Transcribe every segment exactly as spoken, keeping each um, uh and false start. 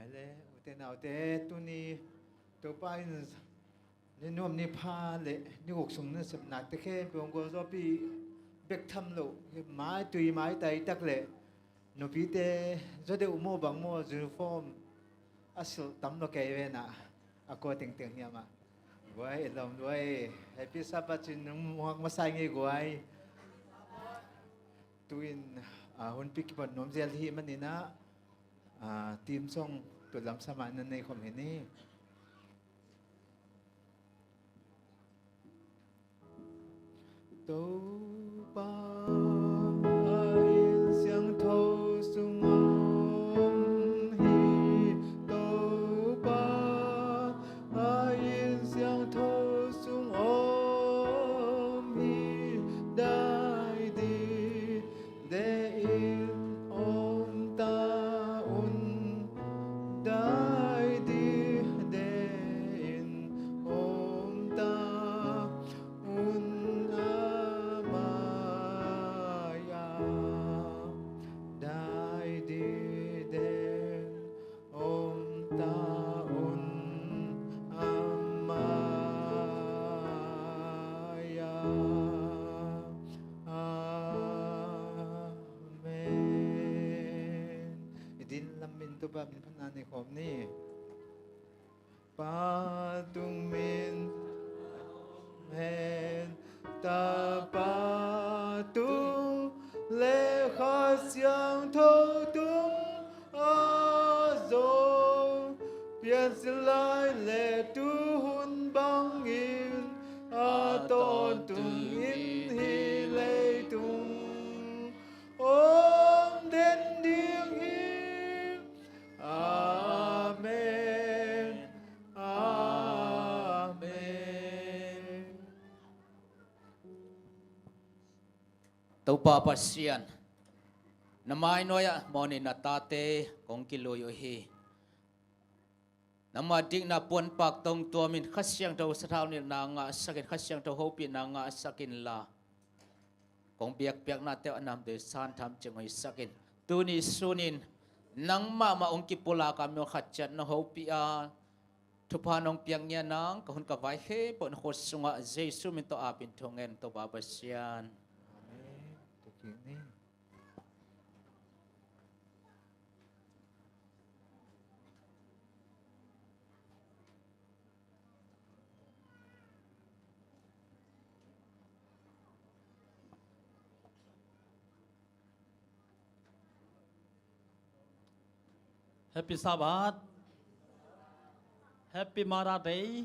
Le, ute naute, tuni Topa in ni nuam ni pha le ni guk sung nasepnate khempeuh hong gualzawhpih bek tham lo, mai tui mai tai tak le nupite zaw deuh maw bang maw uniform a silh tam lo kei ve na, a kua tengteng hiam ah. Guai, lawm luai, Happy Sabbath cin muak masa i ngei guai. Tu-in, ah, hunpi kipan nuam zel hi manin ah, ah, team song tu lam sama na nei khom hi ni. Topa a inn siangtho sung om hi, Topa a inn siangtho sung om hi, dai di de in om ta un, dai di de in om ta un a mai-ah, dai di de in om ta un a mai-ah. Amen. I din lam min Topa min phatna nei khawm ni. Pa tung min hen, Tapa tung le Kha Siangtho tung a zong piansil lai le tuhun bangin a tawntung in hih leitung om den ding hi. Amen. Amen. Topa Pasian, na mai nuai-ah mawhna in na tate kong kilui uh hi. Nangma dikna puanpak tongtuamin Kha Siangtho sathau nilhna ngahsakin, Kha Siangtho hopihna ngahsak inla, kong biakpiaknate uh a namtui santham cing hoihsakin, tuni sunin nang mahmah hong kipulak a mi hong khat ciat nong hopih a, thupha nong piak ngiat nang, ka hun ka vai khempeuh na khut sungah Jesu min tawh apin thungen, Topa Pasian. Amen. Tua kik ni. Happy Sabbath. Happy Mother Day.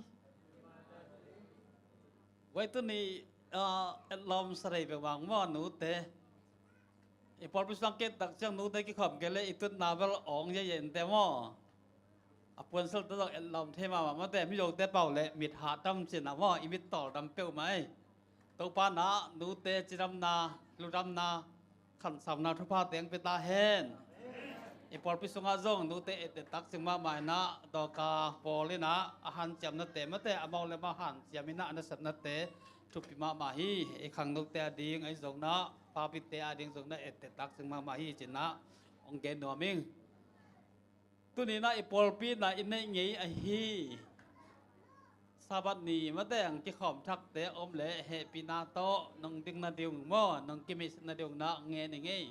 Vai tuni, ah, etlawm sa rei bek vang maw, nute. I pawlpi sung kei tak ciang nute kikhawm kei le i tutna bel awng yeye inte maw. A puansilhte zong etlawm thei mahmah mate, mizote pau le mit hah tam cin ah maw, i mit tawl tam peuhmah ei. Topa na, nute cidamna, ludamna, khansamna thupha teng pia ta hen. I pawlpi sungah zong nute ettettak cing mahmah inah, Dorka Paul inah a hanciamnate mate, amau le amau hanciam inah a nasepnate thupi mahmah hi. I khangnote ading ahi zongna, papite ading zongna ettettak cing mahmah hi cinah hong gen nuam ing. Tuninah i pawlpi na i neih ngei ahi Sabbath ni mate ang kikhawm thakte om le hehpihna tawh nong ding nading maw, nong kimeisik nading na ngen i ngei.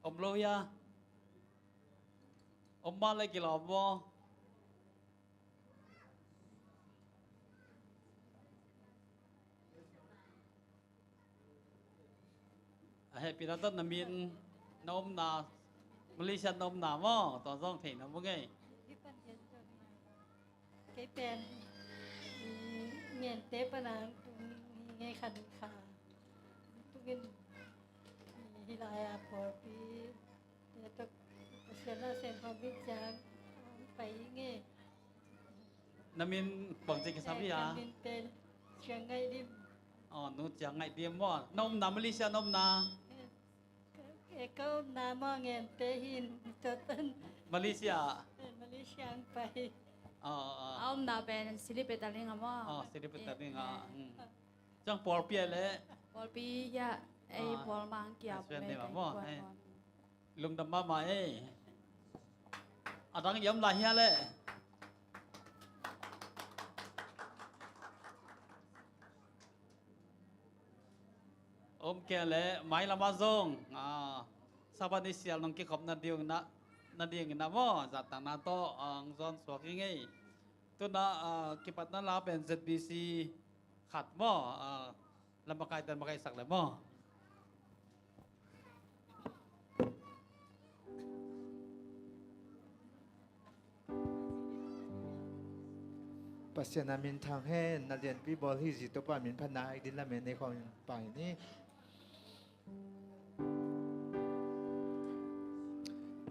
Om lo hia? Om mah le kilawm maw? A hehpihna tawh na min, na omna, Malaysia na omna maw, tua zong thei na mu ngei. Kei pen i ngente pana tung hi ngei kha ding kha. Tungin hih lai-a pawlpi te tawh Pasian a sem khawm bik ciang pai hi ngei. Na min bangci kisam hi a? Ka min pen Ciang Ngaih Lim. Aw, nu ciang ngaih diam maw? Na omna Malaysia na omna? E, ka omna maw, Ngente hi in, tua tan. Malaysia. E, Malaysia ang pai. Aw, aw, aw. A omna pen Sri Petaling a maw? Aw, Sri Petaling a. E, e. Hmm. Ciang pawlpi a le? Pawlpi a, ei, aw, pawl mang kiam. Husband le, name a maw? Pawl, e. Pawl. Lungdam mahmah ei. A dang i om lai hia le? Om kei le, mailam ah zong, a, Sabbath ni sial nong kikhop nading na, nading in a maw, zatangna tawh, a, hong zawn suak ing ei. Tu-in a, a, kipatna la pen Z B C khat maw, a, lam a kai tan makaihsak le maw. Pasian a min thang hen, na lianpi bawl hi zi Topa min phatna ek din lamen nei khawm in pang hi ni.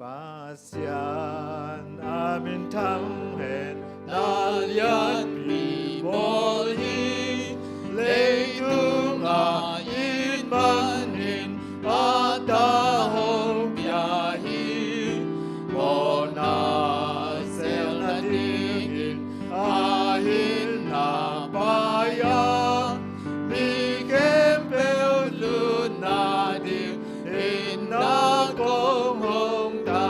Pasian a min thang hen, na lianpi bawl hi, leitung a it panin a ta hong pia hi, mawhna sel nadingin a hinna pai a, mi khempeuh lutna ding hinna kong hong ta.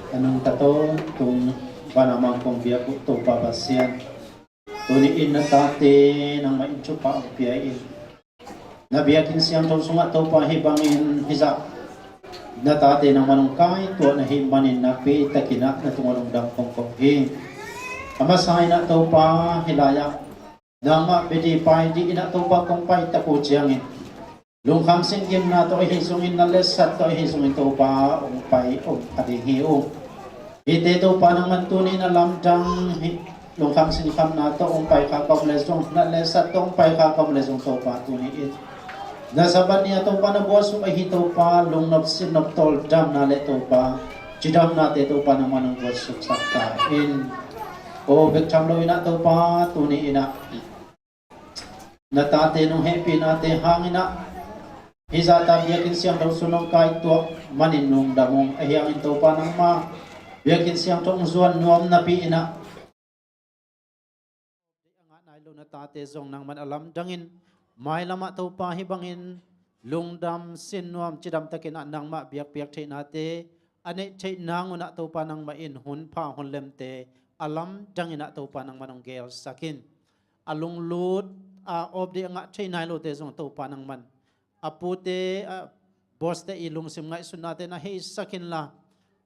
Ka nungta tawntung van a mangkong biak uh Topa Pasian, tuni-in na tate nangmah in thupha hong pia in, na biakinn siangtho sungah Topa hih bangin hih zah na tate nangmah hong kaituah na hih manin nakpi takin ah na tungah lungdam kong ko hi. A masa in ah Topa, hih lai-ah nangmah bia ding pai ding in ah Topa kong pai tak uh ciangin, Lungkham sin gimna tawh ahi zongin, na letsat tawh ahi zongin Topa hong pai hong pha ding hi ung. Hihte Topa nangman tuni in a lamdang hi, lungkham sin khamna tawh hong pai kha ka om le zong, na letsat tawh hong pai kha ka om le zong Topa tuni in na Sabbath ni a Topa na buaisuk ahi Topa lungnop sinnop tawldamna le Topa cidamnate Topa nangman hong buaisuk sak ta in. O bek tham lo in ah Topa tuni in ah na tate nong hehpihnate hangin ah hih zahta biakinn siangtho sung nong kaituah manin lungdam ung. Ahi hangin Topa nangma biakinn siangtho hong zuan nuam napi in ah a ngah nai lo na tate zong nangman a lamdangin mailam ah Topa hih bangin lungdam sin nuam cidam takin ah nangmah biakpiak theihnate a neih theih nang un ah Topa nangmah in hun pha hun lemte a lamdangin ah Topa nangman hong gelsak in. A lunglut a awpdih a ngah thei nai lote zong Topa nangman a pute a bawste i lungsim ngaihsutnate na heisak inla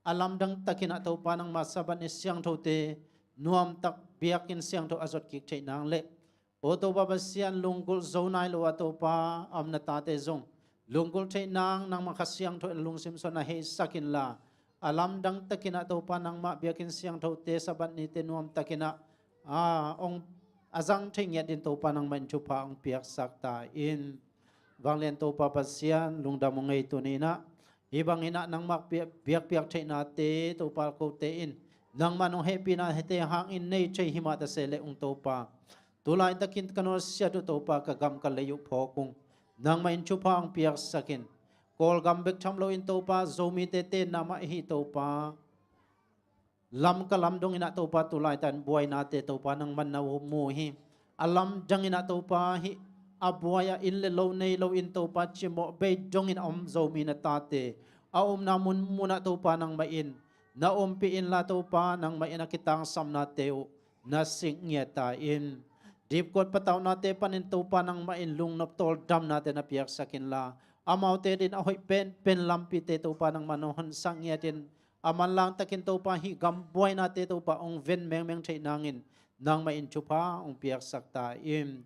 a lamdang takin ah Topa nangma Sabbath ni siangthote nuamtak biakinn siangtho a zot kik theih nang le O Topa Pasian, lunggulh zo nai lo a Topa a om na tate zong lunggulh theih nang nangma Kha Siangtho in lungsim sung na heisak inla a lamdang takin ah Topa nangmah biakinn siangthote Sabbath nite nuam takin ah a hong a zang thei ngiat in Topa nangmah in thupha hong piaksak ta in. Vanglian Topa Pasian, lungdam ung ei tuni in ah hih bangin ah nangmah biakpiak theihnate Topa kote in nangmah nong hehpihnate hangin nei thei hi mah ta se le ung Topa. Tulaitakin ka nusiat uh Topa ka gam ka lei uh phawk ung. Nangmah in thupha hong piaksak in. Kawlgam bek tham loin Topa Zomite tenna mah ihi Topa. Lamka lam dongin ah Topa tulaitan buainate Topa nangman na mu hi. A lamdangin ah Topa hih a buai a inn le lo nei loin Topa cimawh bei dongin a om Zomi na tate a omna munmun ah Topa nangmah in na ompih inla Topa nangmah in a kitangsamnate uh na sik ngiat ta in. Dipkuat patauhnate panin Topa nangmah in lungnop tawldamnate na piaksak inla amaute din a hoih penpen lampite Topa nangmah na honsak ngiat in. A manlang takin Topa hih gam buainate Topa hong ven mengmeng theih nangin nangmah in thupha hong piaksak ta in.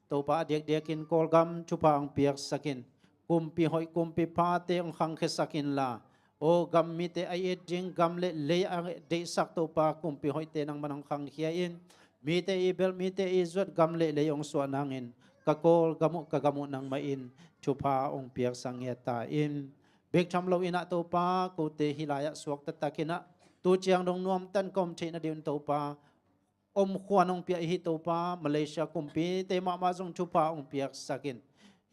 Topa a diakdiakin Kawlgam thupha hong piaksak in. Kumpi hoih kumpi phate hong khangkhiasak inla O gam mite a it ding gam le lei a deihsak Topa kumpi hoihte nangman hong khangkhia in. Mite i belh mite i zuat gam le lei hong suah nangin ka Kawlgam uh ka gam uh nangmah in thupha hong piaksak ngiat ta in. Bek tham loin ah Topa kote hih lai-ah suakta takin ah tu ciang dong nuamtan ka om theih nading un Topa om khua nong pia ihi Topa Malaysia kumpite mahmah zong thupha hong piaksak in.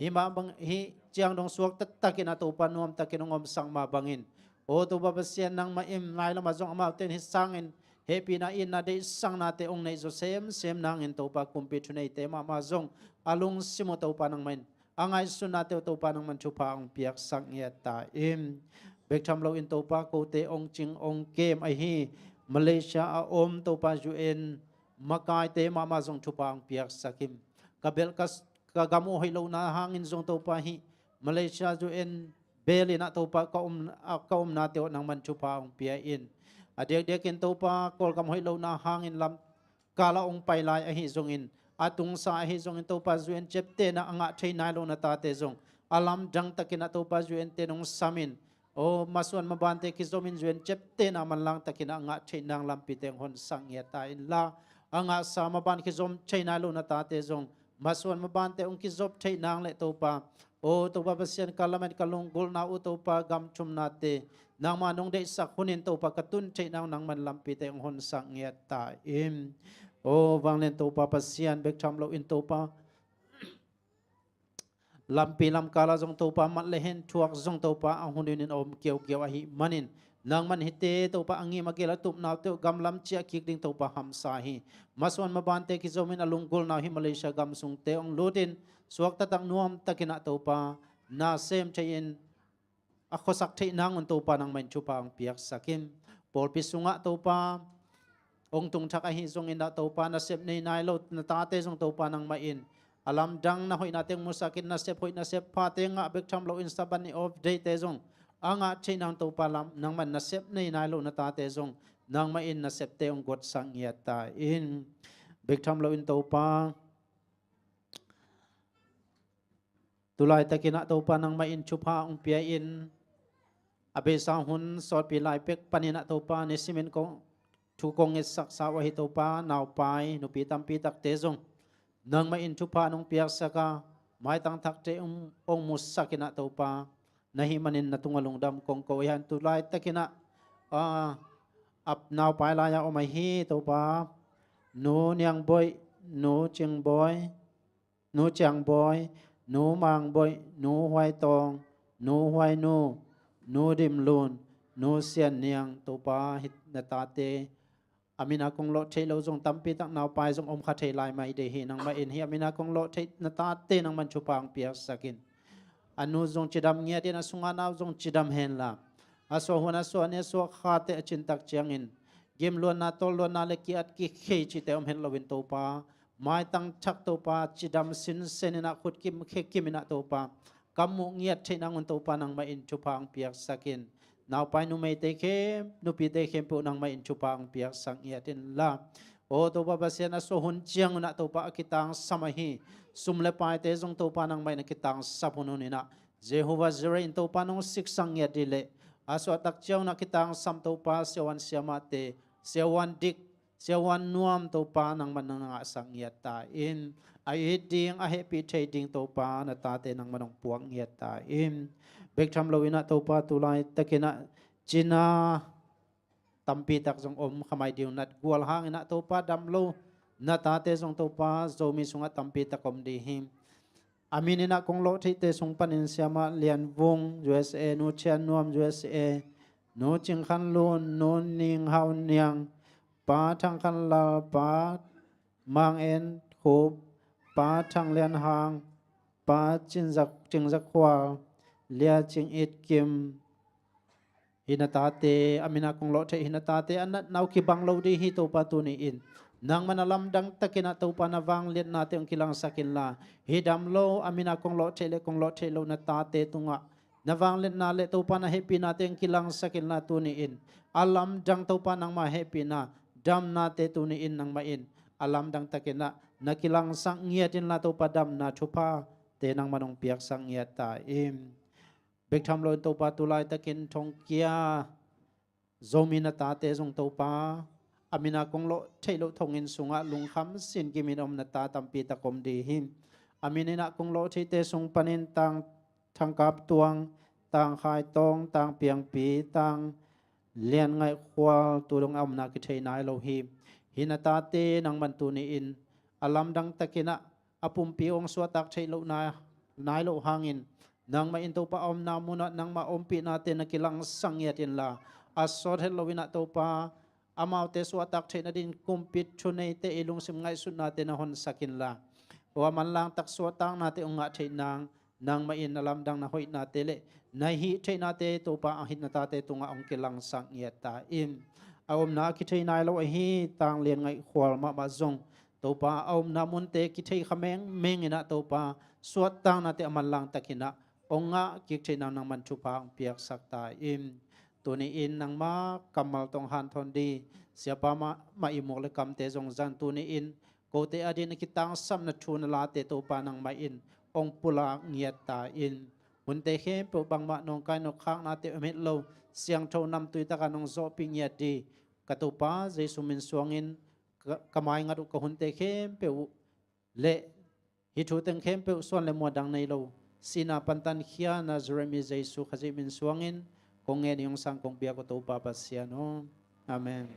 Hih mah bang hih ciang dong suakta takin ah Topa nuam takin hong omsak mah bangin O Topa Pasian nangmah in mailamah zong amaute in hih sangin hehpihna in na deihsaknate hong neih zaw semsem nangin Topa kumpi thuneite mahmah zong a lungsim uh Topa nangmah in a ngaihsutnate uh Topa nangman thupha hong piaksak ngiat ta in. Bek tham loin Topa kote hong cing hong kem ahi Malaysia a om Topa U N makaite mahmah zong thupha hong piaksak in. Ka belh ka, ka gam uh hoih lohna hangin zong Topa hih Malaysia U N bel in ah Topa ka om, a, ka omnate uh nangman thupha hong pia in. A diakdiakin Topa Kawlgam hoih lohna hangin lam kala hong pai lai ahi zongin a tungsa ahi zongin Topa U N ciaptehna a ngah thei nai lo na tate zong a lamdang takin ah Topa U N te nong sam in. O masuan mabante kizomin U N ciaptehna manlang takin ah a ngah theih nang lampite hong honsak ngiat ta inla a ngahsa maban kizom thei nai lo na tate zong masuan mabante hong kizop theih nang le Topa O Topa Pasian ka lamet ka lunggulhna uh Topa gam thumnate nangma nong deihsak hunin Topa ka tun theih nang nangman lampite hong honsak ngiat ta in. O vanglian Topa Pasian bek tham loin Topa lampi lamkala zong Topa mat le hen thuak zong Topa a hun hunin a om kiaukiau ahih manin nangman hihte Topa a ngim a gel a tupnau teuh gamlam ciah kik ding Topa hamsa hi. Masuan mabante kizomin a lunggulhnau hi Malaysia gam sungte hong lutin suakta tak nuam takin ah Topa na sem thei in a khuasak theih nang un Topa nangmah in thupha hong piaksak in. Pawlpi sungah Topa hong tungthak ahi zongin ah Topa nasep nei nai lo na tate zong Topa nangmah in a lamdang na hoihna teng musak in nasep hoih nasep phate ngah bek tham loin Sabbath ni off day te zong a ngah theih nang Topa lam nangmah in nasep nei nai lo na tate zong nangmah in nasepte hong guatsak ngiat ta in. Bek tham loin Topa Tulaitakin ah Topa nangmah in thupha hong pia in, a beisa hun sawtpi lai pek panin ah Topa nisimin kong thu kong ngetsaksa uh ahi Topa, naupai nupi tampi takte zong nangmah in thupha nong piaksak a, maitang thakte hong, hong musak in ah Topa, na hih manin na tungah lungdam kong ko hi. Hang tulaitakin ah, ah, a naupai lai-a om ahi Topa, Nu Niang Boih, Nu Cing Boih, Nu Ciang Bawi, Nu Mang Bawi, Nu Huai Tawng, Nu Huai Nu, Nu Dim Lun, Nu Sian Niang, Topa hih na tate a min a kong lawh theih loh zong tampi tak, naupai zong om kha thei lai mai dei hi. Nangmah in hih a min a kong lawh theih na tate nangman thupha hong piaksak in. A nu zong cidam ngiat in, a sungah na uh zong cidam hen la, a suah hun a suah ni a suah khate a cin tak ciangin gimluatna, tawlluatna le ki-at kikhei cihte om het loin Topa, maitang thak Topa, cidam sinsen in ah, khut kim khe kim in ah Topa, kam muh ngiat theih nangun Topa nangmah in thupha hong piaksak in. Naupai numeite khem, nupite khempeuh nangmah in thupha hong piaksak ngiat in la. Aw Topa Pasian, a suah hun ciangun ah Topa a kitangsam ahi sum le paite zong Topa nangmah in a kitangsap hunhun in ah, Jehovah Jireh in Topa nong siksak ngiat dih leh, a suah tak ciangun ah kitangsam Topa, siavuan siamahte, siavuan dik, siavuan nuam Topa nangman na ngahsak ngiat ta in. A it ding, a hehpih thei ding Topa na tate nangman hong puak ngiat ta in. Bek tham loin ah Topa tulaitakin ah cina tampi tak zong om kha mai ding uh, natgual hangin ah Topa dam lo na tate zong Topa Zomi sungah tampi tak om ding hi. A min in ah kong lawh theihte sung panin Siamah Lian Vung, U S A, Nu Thian Nuam, U S A, Nu Cing Khan Lun, Nu Ning Hau Niang, Pa Thang Khan Lal, Pa Mang En Khup, Pa Thang Lian Hang, Pa Cin Zak, Cing Zak Khual, Lia Cing It Kim, hih na tate a min a kong lawh theih hih na tate a natna uh kibang lo ding hi Topa tuni in. Nangman a lamdang takin ah Topa na vangliatnate hong kilangsak in la, hih dam lo a min a kong lawh theih le kong lawh theih loh na tate tungah na vangliatna le Topa na hehpihnate hong kilangsak in la tuni in. A lamdang Topa nangmah hehpihna, damnate tuni in nangmah in a lamdang takin ah na kilangsak ngiat in la Topa, damna thuphate nangman hong piaksak ngiat ta in. Bek tham loin Topa tulaitakin thongkia Zomi na tate zong Topa, a min a kong lawh theih loh thonginn sungah lungkham sin gimin om na ta tampi tak om ding hi. A min in ah kong lawh theihte sung panin Tang Thang Kap Tuang, Tang Khai Tawng, Tang Piang Pi, Tang Lian Ngaih Khual, tu dong a omna kithei nai lo hi. Hih na tate nangman tuni in a lamdang takin ah a pumpi hong suahtak theih loh nai, nai loh hangin, nangmah in Topa a omna munah nangmah ompihnate na kilangsak ngiat in la, a sawt het loin ah Topa, amaute suahtak theih nading kumpi thuneite i lungsim ngaihsutnate na honsak in la, aw a manlang tak suahtaknate hong ngah theih nang, nangmah in na lamdang na hoihnate le na hih theihnate Topa a hih na tate tungah hong kilangsak ngiat ta in. A omna a kithei nai lo ahi Tang Lian Ngaih Khual mahmah zong Topa, a omna munte kithei kha mengmeng in ah Topa, suahtaknate a manlang takin ah hong ngah kik theih nang nangman thupha hong piaksak ta in. Tuni in nangmah kammal tawh hanthawn ding Siapa mah, mah ihmuk le kamte zong zang tuni in kote adingin a kitangsapna thu na late Topa nangmah in hong pulak ngiat ta in. Hunte khempeuh bangmah nawngkai nawkkhaknate om het lo, siangtho namtui taka nong zawhpih ngiat ding ka Topa Jesu min suangin ka, ka maingat uh ka hunte khempeuh uh le hih thu teng khempeuh suan le muan dang nei lo, sihna pantan khia Nazareth mi Jesu Khazih min suangin kong ngen ing, hong sang kong biak uh Topa Pasian aw. Amen.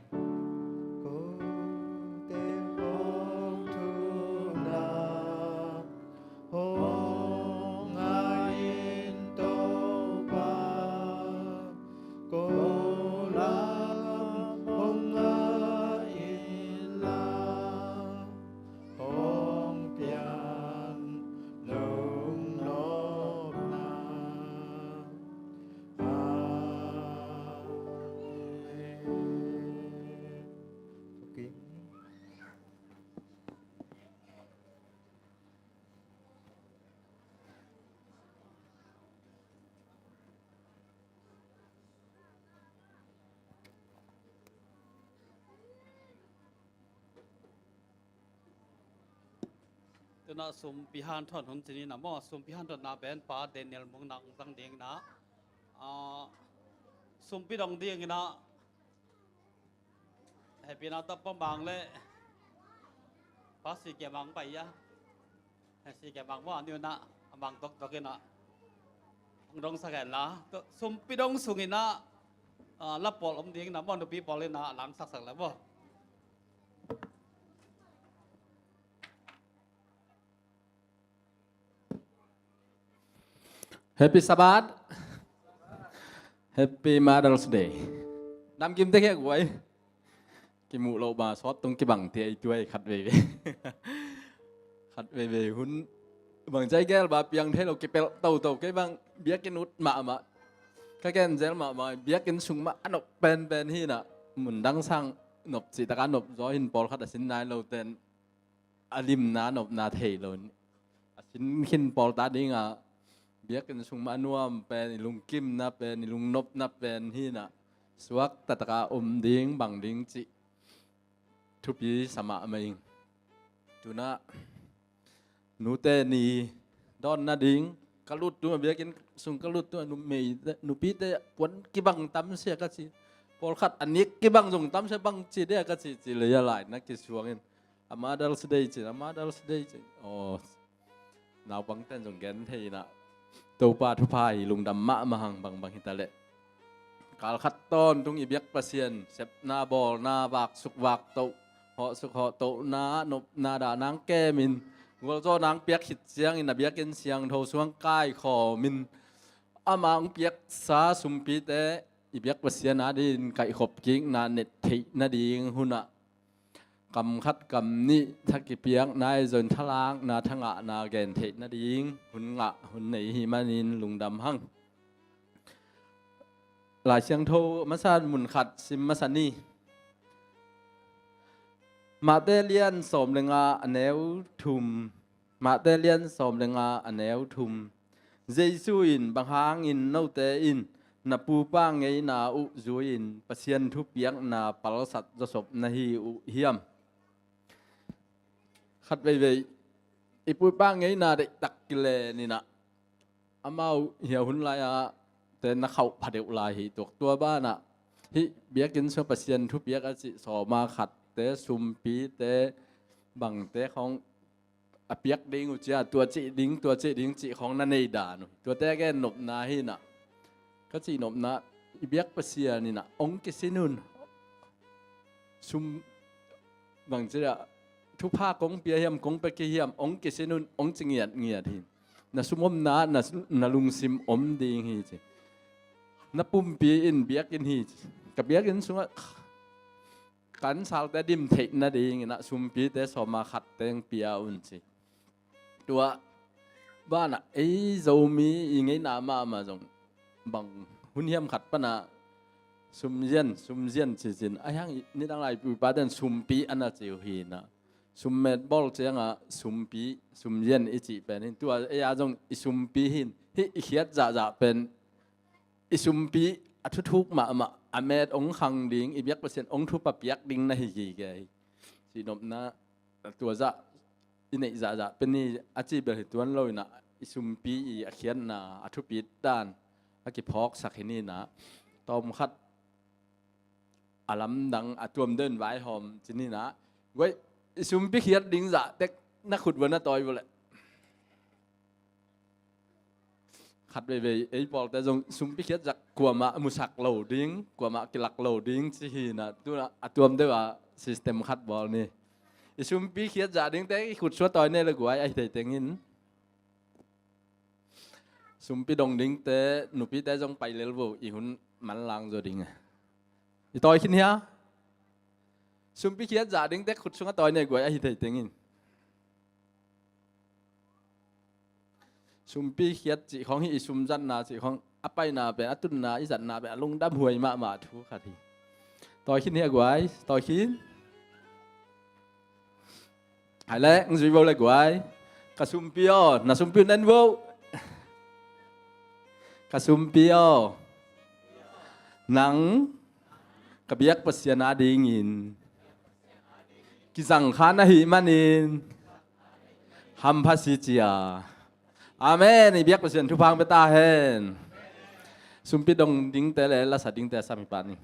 Kote hong thuna hong ngai in Topa, ko lam hong ngai in la, hong piang lungnopna. Amen. Tuna sumpi hanthawn hun ci ni na maw, sumpi hanthawnna pen Pa Daniel Mung na hong zang ding na. Ah, sumpi dong ding ina. Happy na tapa mang le. Pa si ke mang pa ya. Si ke mang maw, a niu na a mang tok tok ina. Hong dong sak hen la. Sumpi dong sung ina. Ah, la pawl om ding na maw, nupi pawl ina lang sak sak la maw. Happy Sabbath. Happy Mother's Day. Namkim te khek guai. Kimuh loh ba sawt tung kibang te ai tuai khat veve. Khat veve hun bang jai gel ba piang thei lo kipel toto kei bang biakinn ut mahmah. Ka gen zel mahmah biakinn sung mah a nop penpen hi na mun dang sang nop cih taka nop zaw hin pawlkhat a sin nai lo ten a limna nopna thei lo. A sin khin pawl ta dinga biakinn sung mah a nuam pen i lungkimna pen i lungnopna pen hi na suak tataka om ding bang ding cih thupi sa mahmah ing. Tuna nute ni dawn nading ka lut tungah biakinn sung ka lut tungah numei nupite puan kibang tam sia ka ci. Pawlkhat a nik kibang zong tam sia bang ci dia ka ci ci le ya lai na kisuangin. A Mother's Day cin, a Mother's Day cin. Aw, naupang ten zong gen thei ina. Topa thupha hi lungdam mahmah hang bangbang hita leh. Kalkhat tawntung i biak Pasian sepna bawlna vaksuk vaktoh hawhsuk hawhtohna nopna dah nang kemin gualzawh nang piak khit ciangin a biakinn siangtho suang kaikhawmin amah hong piaksa sumpite i biak Pasian adin kaihkhop kikna net theih nading hunah kam khat kam nih thakipiakna i zon thalakna thangahna gen theih nading hun ngah hun nei hi manin lungdam hang. Lai Siangtho masa mun khat sim masa ni. Mahte lian sawm le nga a neu thum. Mahte lian sawm le nga a neu thum. Jesu in bang hangin note in na pupa ngeina uh zui-in Pasian thupiakna palsat zawsop na hi uh hiam? Khat veivei i pupa ngeina deihtak kilen inah amau hia hun lai-ah te na khauh phadeuh lai hi tuak tua banah hih biakinn sua Pasian thupiak a cih sawma khatte sumpite bangte khawng a piak ding uh cia tua cih ding tua cih ding cih khawng na nei dan uh tuate a gen nopna hi inah ka cih nopna i biak Pasian inah ong kisin un. Sum bang ci dah thupha kong pia hiam kong pia ki hiam ong kisin un ong ci ngiat ngiat hi. Na sum omna na, na lungsim om ding hi ci. Na pumpi in biakinn hi ci. Ka biakinn sungah kan salte dim theih nading inah sumpite sawma khat teng pia un ci. Tua banah ei Zomi i ngeina mahmah zong bang hun hiam khat panah sumzian sumzian cicin a hiang nidang lai pupa ten sumpi a na ci uh hi inah summet bawl ciangah sumpi sumzian i cih pen hin tua ei a zong i sumpi hin hih i khiat zahzah pen i sumpi a thuthuk mahmah a met ong khang ding i biak Pasian ong thupa piak ding na hi kike hi. Cihnopna tua zah i neih zahzah pen hi a ci bel hi tuan lo inah i sumpi i a khiatna a thupit dan a kiphawksak hi ni inah tawm khat a lamdang a tuam deuh in vaihawm ci ni inah guai i sumpi khiat ding zah tek na khut vua na tawi vua leh. Khat veivei ei pawlte zong sumpi khiat zah kuamah musak lo ding kuamah kilak lo ding ci hi inah tunah a tuam deuh ah system khat bawl ni. I sumpi khiat zah dingte i khut sua tawi ne le guai a hi thei tengin sumpi dong dingte nupite zong pai lel vo i hun manlang zaw ding a i tawi khin hia? Sumpi khiat zah dingte khut sungah tawi ne guai a hi thei tengin sumpi khiat cih khawng hi i sumzatna cih khawng a paina pen a tunna i zatna pen a lungdam huai mahmah thu khat hi. Tawi khin hi a guai tawi khin. Hai le ng zui vo le guai. Ka sumpi aw na sumpi un en vo. Ka sumpi aw nang ka biak Pasian a dingin kizang kha na hi manin Hampha si cia. Amen. I biak Pasian thupha hong pia ta hen. Sumpi dong dingte le lasa dingte a sam hi pah ni.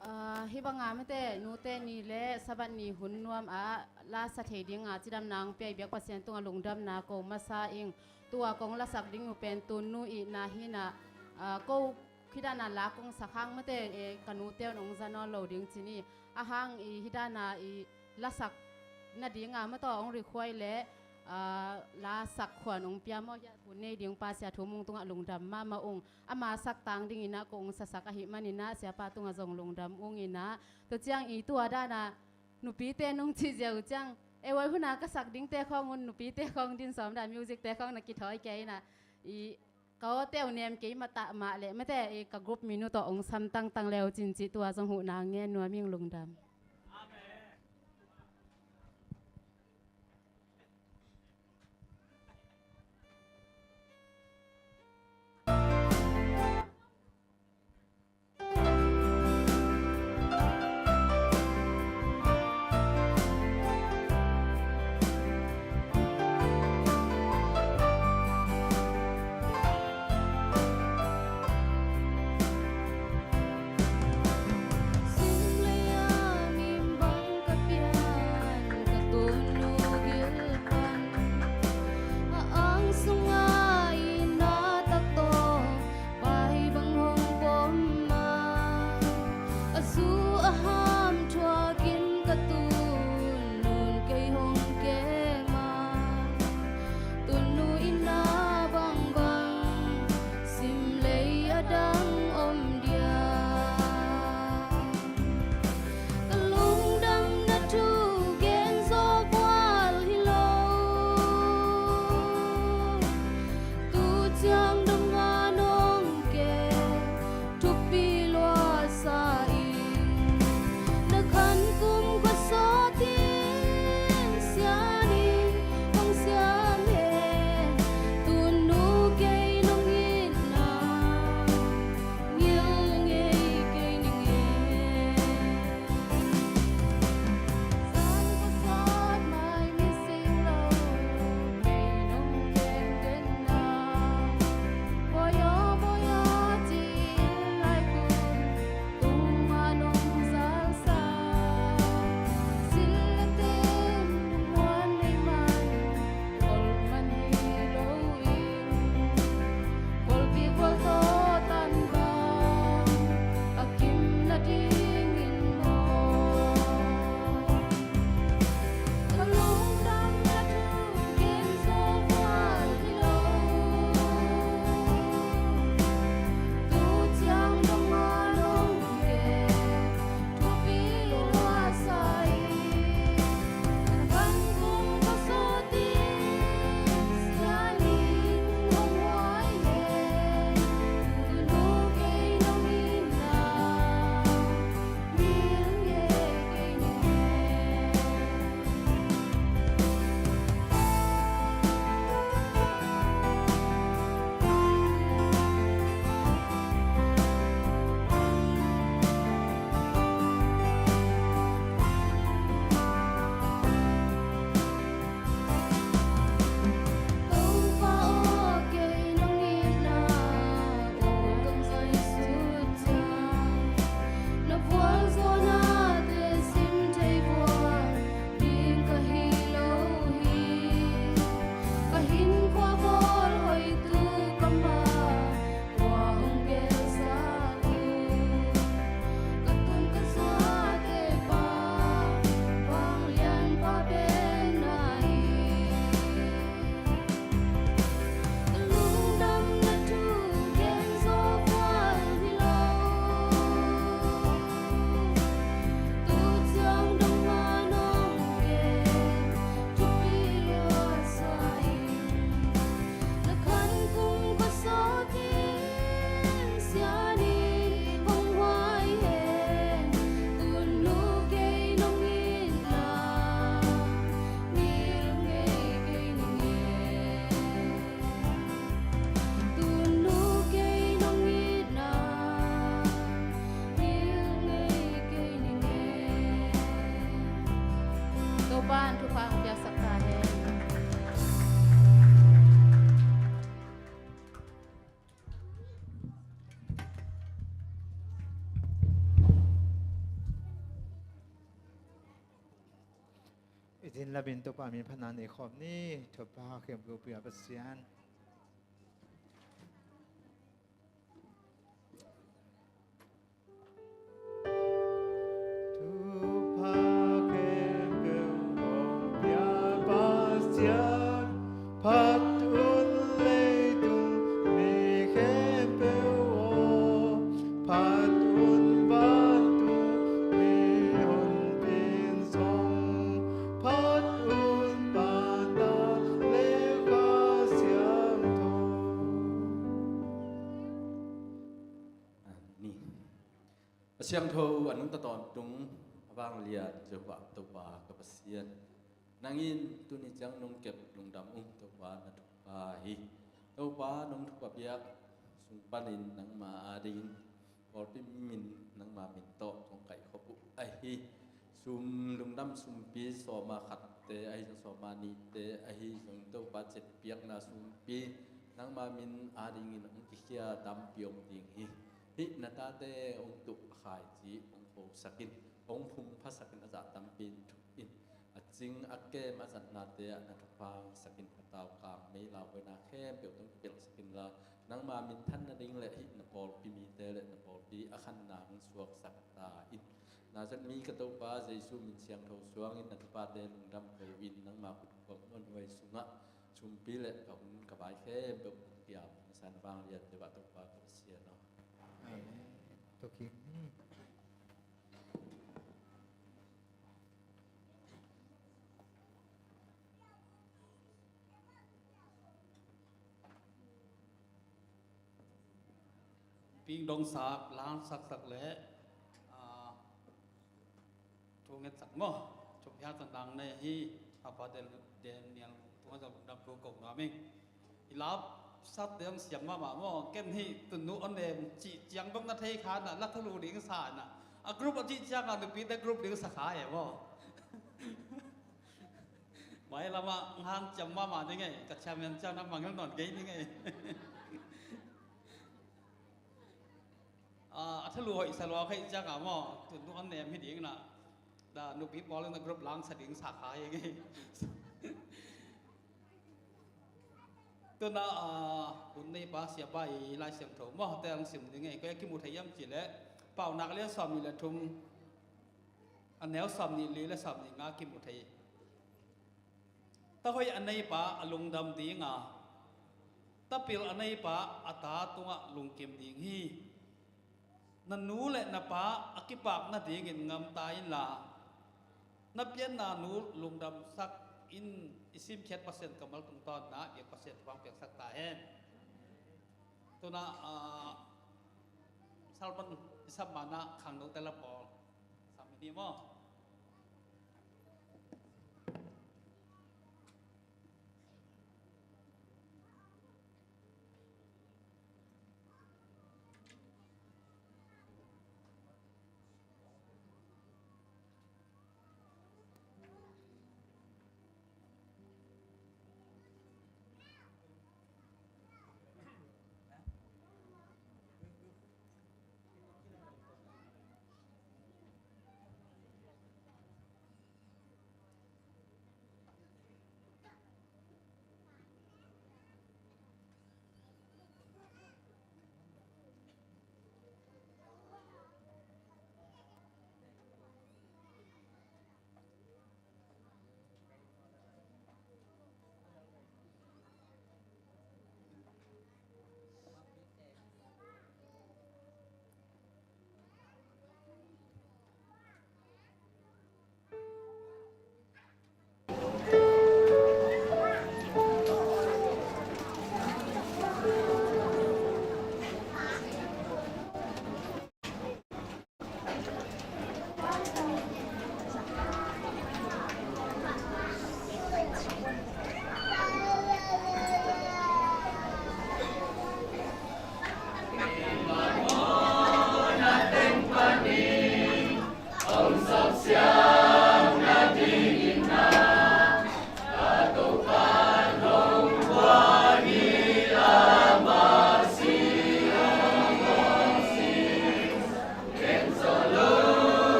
Ah, hih banga mate, nute ni le Sabbath ni hun nuam ah lasa thei dinga cidamna hong pia i biak Pasian tungah lungdamna ko masa ing. Tua kong lasak ding uh pen tun nu i na hi na, ah, ko hih dana la kong sak hang mate, eh, ka nute un hong za nawn lo ding ci ni. A hang i hih dana i lasak nadinga mataw hong rikhuai le, ah, lasak khuan hong pia maw, hiah kun nei ding pa Sia Thu Mung tungah lungdam mahmah ung. Ama sak tang dingin ah ko hong sasak ahih manin ah siapa tungah zong lungdam ung in ah. Tua ciang i tua dana nupite nong cih ziau ciang, e, huai huna ka sak dingte khawng un nupite khawng din sawm dan music te khawng na kithawi kei in ah. I ka awte uh nem kei mah tah mah leh mate, i ka group min uh tawh hong sam tangtang leu cin cih tua zong huhna ngen nuam ing, lungdam. Din labin Topa min phatna nei khawm ni. Thupha khempeuh pia Pasian. Thupha khempeuh hong pia Pasian, phat un leitung mi khempeuh aw, phat un vantung mi hunpin zong, phat un Pa, Ta le Kha Siangtho. Amen. A siangtho a nungta tawntung, a vanglian Jehovah Topa ka Pasian, nang in tuni ciang nong kep lungdam ung. Topa, na thupha hi. Topa, nong thupha piak sung panin nangma adingin pawlpi min, nangma min tawh kong kaihkhop uh ahi. Sum, lungdam sumpi sawma khatte ahi zong, sawma nihte ahi zong, Topa, ciappiakna sumpi nangma min adingin hong kikhia tampi om ding hi. Hih na tate hong tuh khaici hong khosak in, hong phumphasak in, a zah tampi in thup in, a cing a kem a zatnate ah na thupha hong sak in, a taukang mei lauhuaina khempeuh hong pilsak inla, nangma minthan nading le hih na pawlpi mite le na pawlpi a khanna hong suaksak ta in. Nazareth mi ka Topa Jesu min siangtho suangin na thuphate lungdam ko in, nangma khut khuak muanhuai sungah sumpi le ka hun ka bai khempeuh hong kiam na san vanglian Topa, Topa ka Pasian aw. Amen. Tokim. Ping dongsak, langsaksak le, ah, thu ngetsak maw? Thupha tawh nang nei hi. A pa Daniel thu ngetsak lungdam thu ko nuam ing. I lapsat deuh siam mahmah maw? Ken hih tunu on em cih ciang bang na thei kha na, la thulu ding sa na. A group a cih ciang a nupite group ding sa kha e maw? Mai lama ngan ciam mahmah ding e, ka chairman ciang na mangil nawn kei ding e. Ah, a thalu hoih sa lua kei ciang a maw, tunu on em hi ding na. Da nupi pawl in a group lang sa ding sa kha hi nge. Tuna, ah, hun neipa siapa i Lai Siangtho maw, te ang sim ding e, koi a kimu thei hiam cih leh, Paunak lian sawmnih le thum, a neu sawmnih li le sawmnih nga kimu thei. Tahoih a neipa a lungdam ding a, tapil a neipa a ta tungah lungkim ding hi. Na nu le na pa a kipak nadingin ngamta inla, na pianna nu lungdamsak in. I simkhiat Pasian kammal tungtawn na biak Pasian thupha piaksak ta hen. Tuna, ah, sermon i sam mana khangnote la pawl sam i ni maw?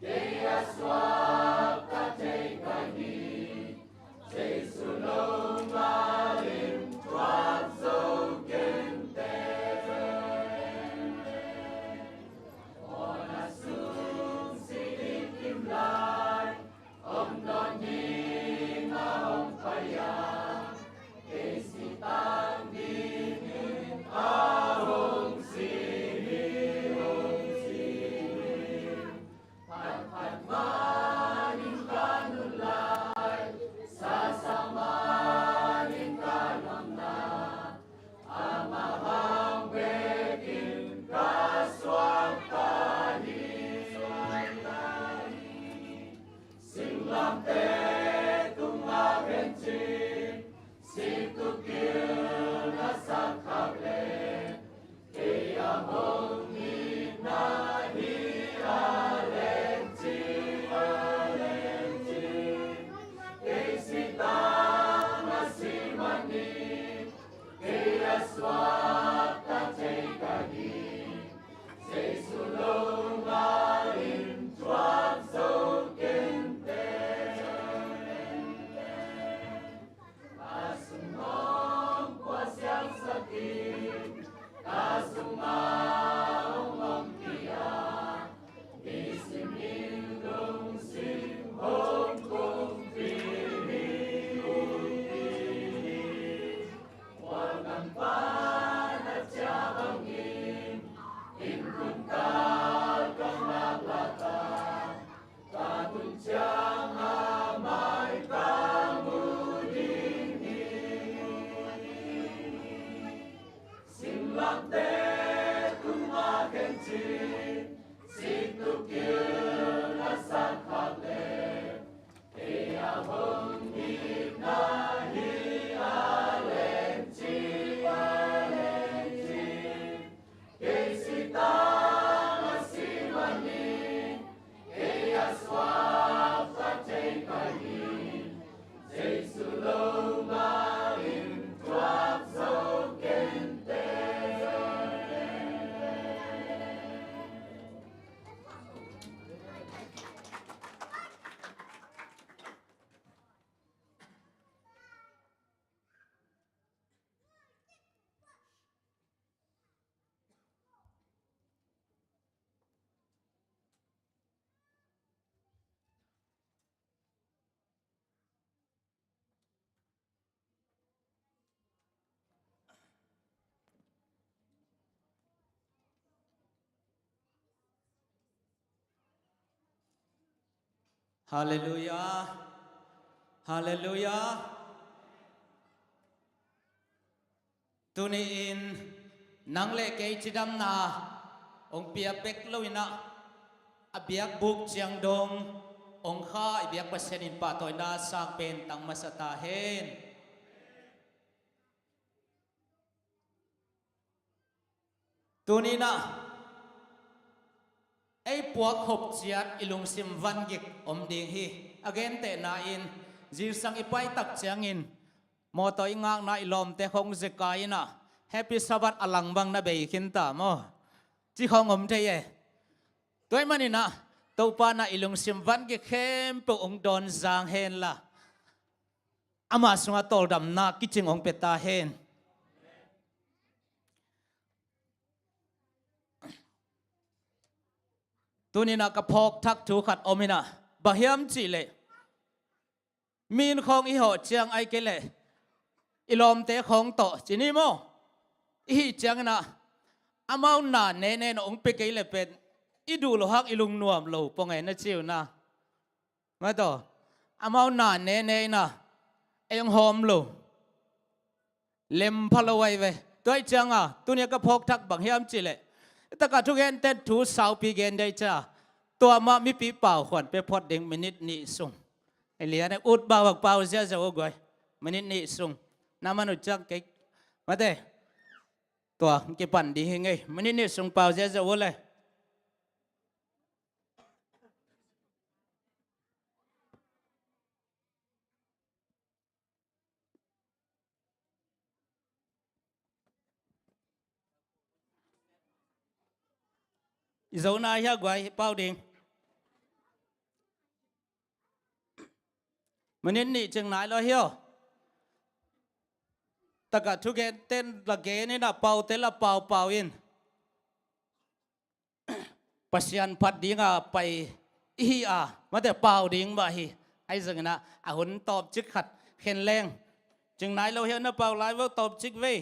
Kei a suakta thei ka hi, Jesu lo ngalin thuak zo kei inteh. Aw na sung si ding kim lai, om nawn ding a hong pai a, kei si tang dingin a hong si hi, hong si hi. Phat phat manin ka nun lai, sa sa manin ka lawmna, amah hang bekin ka suakta hi. Singlamteh tungah khenci, sik tukil na sak khak leh, kei a hong itna hi a lengci, a lengci. Kei si tang a si manin, kei a suakta thei ka hi, Jesu lo ngalin thuak zo kei inteh. Ka sung hong pua siangsak in, ka sungah hong ompih a, mi simin lungsim hong kungpih hi, kungpih hi. Khualgam pan a ciah bangin, innkuan kal ka ngak lak a, ka tun ciang a mai ka mu ding hi. Singlamteh tungah khenci, sik tukil na sak khak leh, kei a hong itna hi a lengci, a lengci. Kei si tang a si manin, kei a suakta thei ka hi, Jesu lo ngalin thuak zo kei inteh. Halleluiah. Halleluiah. Tuni-in nang le kei cidamna hong pia bek lo-in ah, a biakbuk ciang dong hong kha i biak Pasian in pahtawina sang pen tang masa ta hen. Tuni-in ah ei puak khop ciat i lungsim vangik om ding hi. A gentehna in, zingsang i pai tak ciangin mawtaw i ngakna i lawmte khong zekai in ah, Happy Sabbath a lang bang na bei khin ta maw, ci khong om thei e. Tua ahih manin ah Topa in ah i lungsim vangik khempeuh hong dawn zang hen la, ama sungah tawldamna kicing hong pia ta hen. Tuni-in ah ka phawk thak thu khat om in ah, bang hiam cih leh, mi inn khawng i hawh ciang ahih kei leh i lawmte khawng tawh ci ni maw, i hih ciangin ah amau na nene in hong pia kei leh pen i duh loh hang i lungnuam lo pong e, na ci uh na. Mataw, amau na nene in ah ei hong hawm lo, lem pha lo ahi ve. Tua ahih ciangin ah tuni-a ka phawk thak bang hiam cih leh, i takah thugente thu saupi gen ding ahih ciangin ah, tua mah mipi pau khuan pia phot ding minute nih sung. Ei lian e, ut bang bang pau ziahziah uh guai. Minute nih sung na man uh ciang kei, mate, tua kipan ding hi ngei. Minute nih sung pau ziahziah uh le. I zo nai hia guai, pau ding. Minit nih cing nai lo hio. Taka thugen ten la gen in a, pau te la pau pau in. Pasian phat dinga pai i hi a, mate pau ding mah hi. Ahi zongin a, a hun tawp cik khat khen leng. Cing nai lo hia, na pau lai vo, tawp cik vei.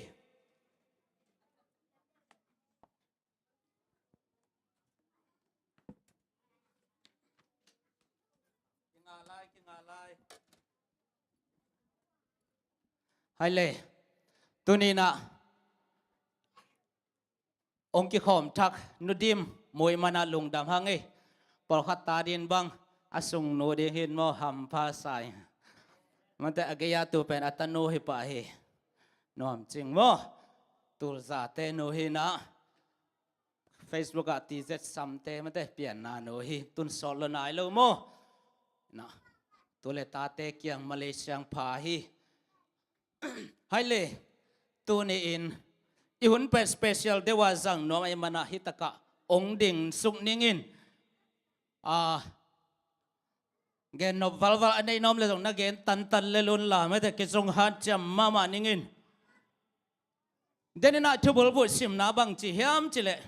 Hai le, tuni in a, ong kikhawm thak Nu Dim Mui man a lungdam hang ei. Pawlkhat ta din bang a sung nu ding hin maw, hampha sai. Mate a gei a tu pen a tanu hi pah hi. Nuam cing maw. Tulzate nu hi in a, Facebook ah T Z Samte, mate pianna nu hi, tun sawt lo nai lo maw. Na, tu le tate kiang Malaysia ang pha hi. Hai le, tuni in i hun pen special deuh a zang nuam ahih man a, hi taka ong ding suk ning in. A, gen nop valval a neih nuam le zong na gen tantan le lun la, mate kizong hanciam mahmah ning in. Den in a thubulphuh simna bang ci hiam cih leh,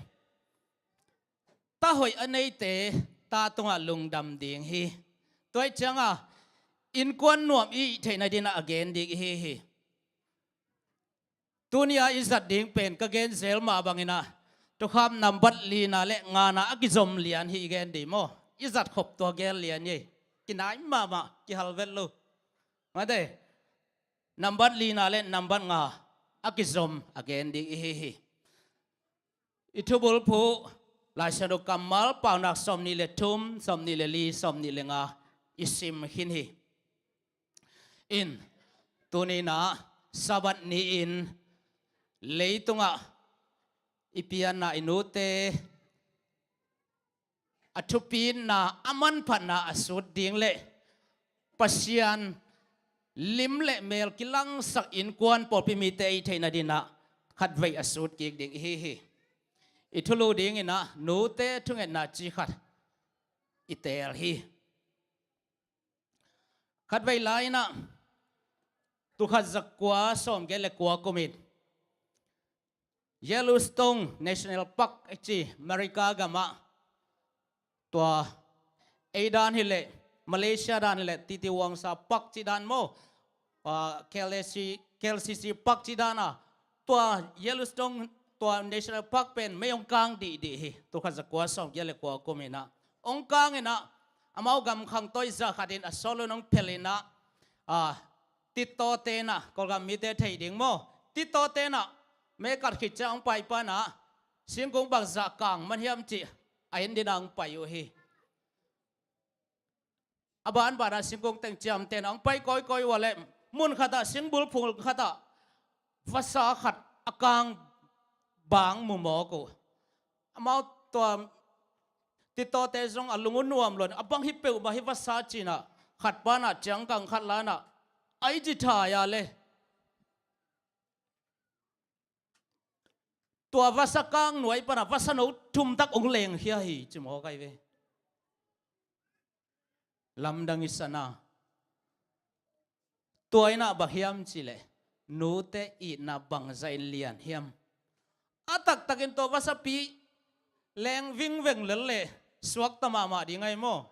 ta hoih a neite ta tungah lungdam ding hi. Tua ahih ciangin innkuan nuam i hih theihna dingin a gen ding i hi hi. Tuni a i zat ding pen ka gen zel mah bangin a, thukham nambat lina le ngana a kizom lian hi i gen ding maw. I zat khop tua gen lian hi. Kinai mahmah, kihal vet lo. Mate. Nambat lina le nambat nga a kizom a gen ding i hi hi. I thubulphuh Laisiangtho kammal Paunak sawmnih le thum, sawmnih le li, sawmnih le nga i sim khin hi. In, tuni in a Sabbath ni-in leitungah i pianna i nute a thupitna, a manphatna a sut ding le Pasian lim le mel kilangsak innkuan pawlpi mite i theihna dingin a khatvei a sut kik ding i hi hi. I thulu dingin a nute thungetna ci khat i teel hi. Khatvei lai-in a, tulkhat zakua sawmgiat le kua kumin Yellowstone National Park i ci America gamah, tua ei dan hileh, Malaysia dan hileh, T T Wangsa Park cih dan maw, ah, K L C, K L C C Park cih dan a, tua Yellowstone, tua National Park pen mei hong kang dihdih hi, tulkhat zakua sawmgiat le kua kumin a. Hong kang in a, amau gam khangto-ah zah khatin a sawt lo-in hong phel in a, ah, Titawte in a, Kawlgam mite thei ding maw. Titawte in a, mei kat khit ciang hong pai pan a, singkung bangzah kang man hiam cih a en dingin hong pai uh hi. A banban a singkung teng ciamteh in a hong pai kawikawi uh a leh, mun khat ah, singbul phung khat ah vasa khat a kang bang mu mawk uh. Amau tua Titawte zong a lung uh nuam lo-in, a bang hi peuhmah hi vasa ci-in a, khat pan a ciangkang khat la-in a, a i ci thai a leh, tua vasa kang nuai pan a vasa no thum tak hong lengkhia hi ci mawk ahi ve. Lamdang i sa na. Tua in a bang hiam cih leh, nute itna bangzah in lian hiam. A taktakin tua vasapi leng vingveng lel leh suakta mahmah ding ahi maw.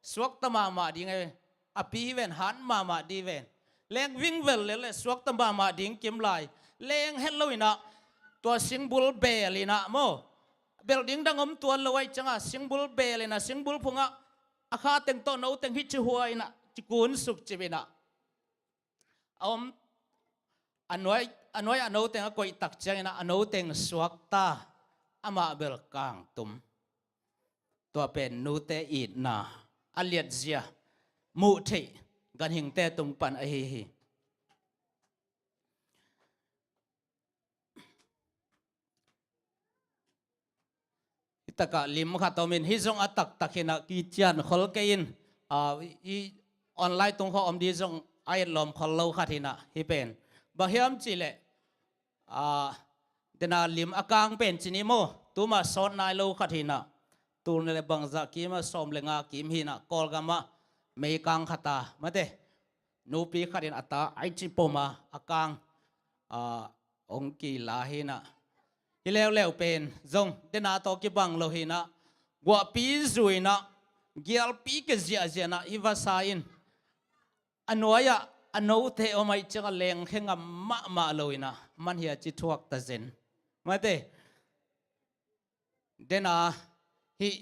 Suakta mahmah ding ahi. A pi hi ven, hat mahmah ding ven. Leng vingveng lel leh suakta mahmah ding kim lai. Leng het lo-in a, tua singbul beel in a maw, belh ding dang om tuan lo ahih ciangin a, singbul beel in a, singbul phung ah a kha teng tawh no teng hi ci hua in a, ci kun suk cip in a, a om, a nuai, a nuai a no teng a koih tak ciangin a, a no teng suakta, amah bel kangtum. Tua pen nute itna a liatzia muh theih ganhingte tung pan ahi hi. Hi takah lim khat om in, hi zong a taktak hi in a, kician khol kei in, ah, i online tung khawng om ding zong a etlawm khol lo khat hi in a, hi pen. Bang hiam cih leh, ah, dena lim a kang pen ci ni maw, tuma sawt nai lo khat hi in a. tul nih le bangzah kim a, sawm le nga kim hi-in ah, Kawlgam ah meikang khat a, mate, nupi khat in a ta ai ci pom a, a kang, a, hong kila hi-in ah, hih leuleu pen zong den a tawh kibang lo hi-in ah, guahpi zui-in ah, gialpi kia ziahziah-in ah, hih vasa in a nuai-ah a note om ahih ciangah lengkhia ngam mahmah lo-in ah, man hi a ci thuak ta zen. Mate, den a hih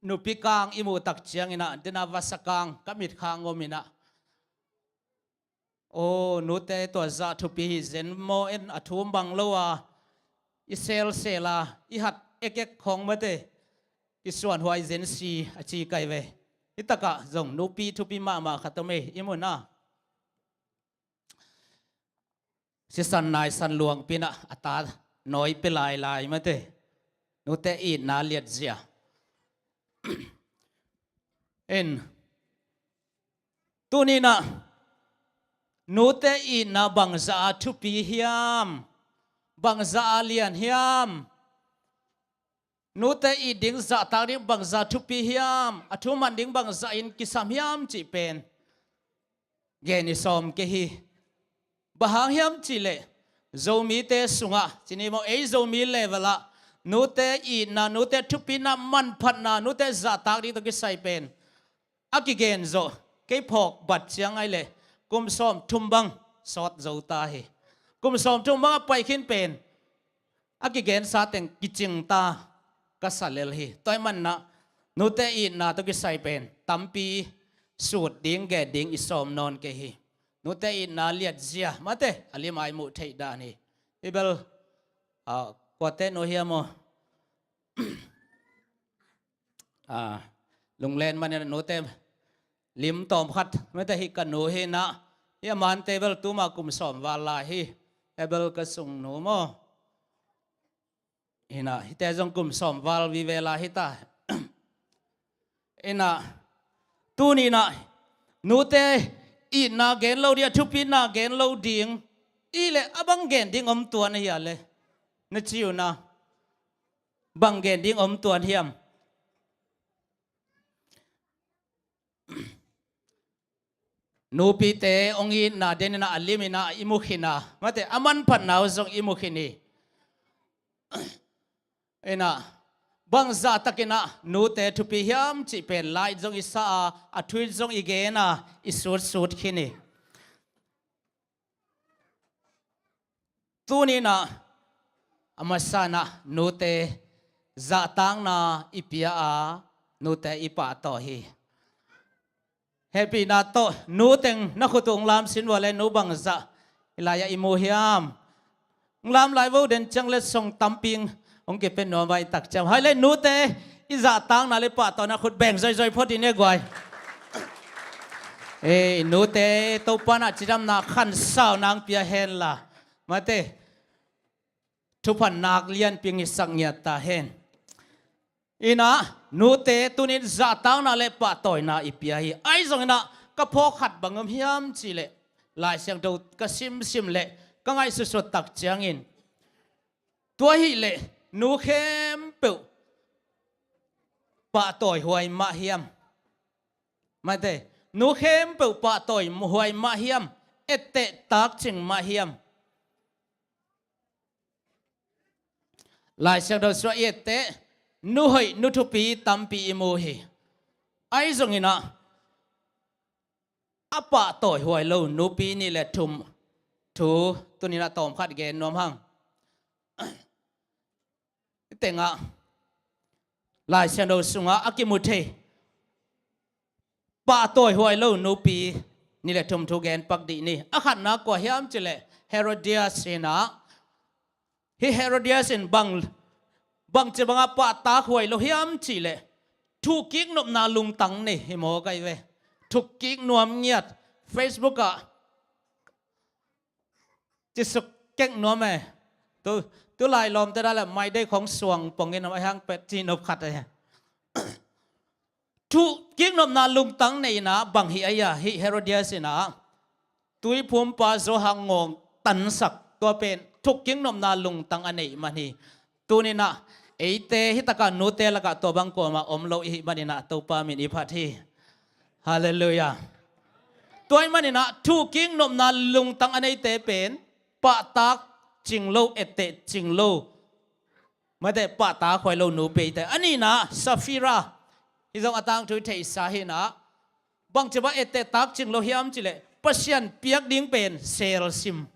nupi kang i muh tak ciangin ah, den a vasa kang ka mitkhang om in ah, aw, nute tua zah thupi hi zen maw, en a thu bang lo a, i selsel a, i hat ekek khong, mate, i suanhuai zen si a ci kai ve. Hih takah zong nupi thupi mahmah khat om ei, i muhna. Sisan naisan luangpi-in ah a ta nawi pia lailai, mate. Nute itna liatzia. En. Tuni-in ah nute itna bangzah a thupi hiam? Bangzah a lian hiam? Nute it ding, zahtak ding bangzah thupi hiam? A thu man ding bangzah in kisam hiam cih pen gen i sawm kei hi. Bang hang hiam cih leh, Zomite sungah, ci ni maw, ei Zomi level ah nute itna, nute thupina, manphatna, nute zahtak ding tawh kisai pen a kigen zawh, kei phawk bat ciang ai leh kum sawmthum bang sawt zo ta hi. Kum sawmthum bang a pai khin pen a kigensa teng kicing ta ka sa lel hi. Tua ahih manin ah nute itna tawh kisai pen tampi sut ding, gen ding i sawm nawn kei hi. Nute itna liatzia, mate, a lim a i muh theih dan hi. Hih bel, ah, kuate nu hiam aw? Ah, lunglen manin ah nute lim tawm khat, mate, hih ka nu hi-in ah, hih a mante bel tuma kum sawm val lai hi. Hih bel ka sungnu maw? Hi-in ah, hihte zong kum sawm val vive lai hi ta. Hi-in ah, tuni-in ah nute itna gen lo ding, a thupina gen lo ding i leh, a bang gen ding om tuan ahia leh, na ci un ah, bang gen ding om tuan hiam? Nupite hong itna den in ah, a lim in ah i mu khin a, mate, a manphatna uh zong i mu khin hi. Hi-in ah, bangzah takin ah nute thupi hiam cih pen la-it zong i sa a, a thu-it zong i gen a, i sutsut khin hi. Tuni-in ah, a masa-in ah nute zahtakna i pia a, nute i pahtawi hi. Hehpihna tawh nu teng na khut uh hong lamsin vua leh, nu bangzah hih lai-ah i mu hiam? Hong lam lai vo, den ciang letsong tampi hong kipia nuam vai tak ciang. Hai leh nute i zahtakna le pahtawina khut beng zoizoi phot dih ni guai. Ei, nute, Topa'n ah cidamna khansau nang pia hen la, mate, thupha nak lianpi hong hisak ngiat ta hen. Hi-in ah, nute tuni-in zahtakna le pahtawina i pia hi. Ahi zongin ah, ka phawk khat bang om hiam cih leh, Lai Siangtho ka simsim leh ka ngaihsutsut tak ciangin, tua ahih leh nu khempeuh pahtawi huai mah hiam? Mate, nu khempeuh pahtawi huai mah hiam? Etteh takcing mah hiam? Lai Siangtho sungah i et teh, nu hoih, nu thupi tampi i mu hi. Ahi zongin ah, a pahtawi huai lo nupi nih le thum thu tuni-in ah tawm khat gen nuam hang. Hih tengah Lai Siangtho sungah a kimu thei pahtawi huai lo nupi nih le thum thu gen pak dih ni. A khatna kua hiam cih leh Herodias hi-in ah, hih Herodias in bang, bangci bangah pahtak huai lo hiam cih leh, thukkik nopna lungtang nei hi maw, kai ve. Thukkik nuam ngiat, Facebook ah cisuk kek nuam e. Tu, tu lai lawmte dan leh mai dei khong suang pongin a mai hang pet ci nop khat e. Thukkik nopna lungtang nei-in ah bang hi ai a, hih Herodias in ah tuiphumpa Johan ngawng tansak, tua pen thukkik nopna lungtang a neih man hi. Tuni-in ah Eite hi takah nute lakah tua bang kuamah om lo i hih maninah Topa min i phat hi. Halleluiah. Tua i maninah thukik nopna lungtang a neite pen pahtak cing lo, etteh cing lo, mate, pahtak huai lo nupi te. A nihna Safira, hi zong a tangthu i theihsa hinah, bangci bang etteh tak cing lo hiam cileh Pasian piak ding pen selsim.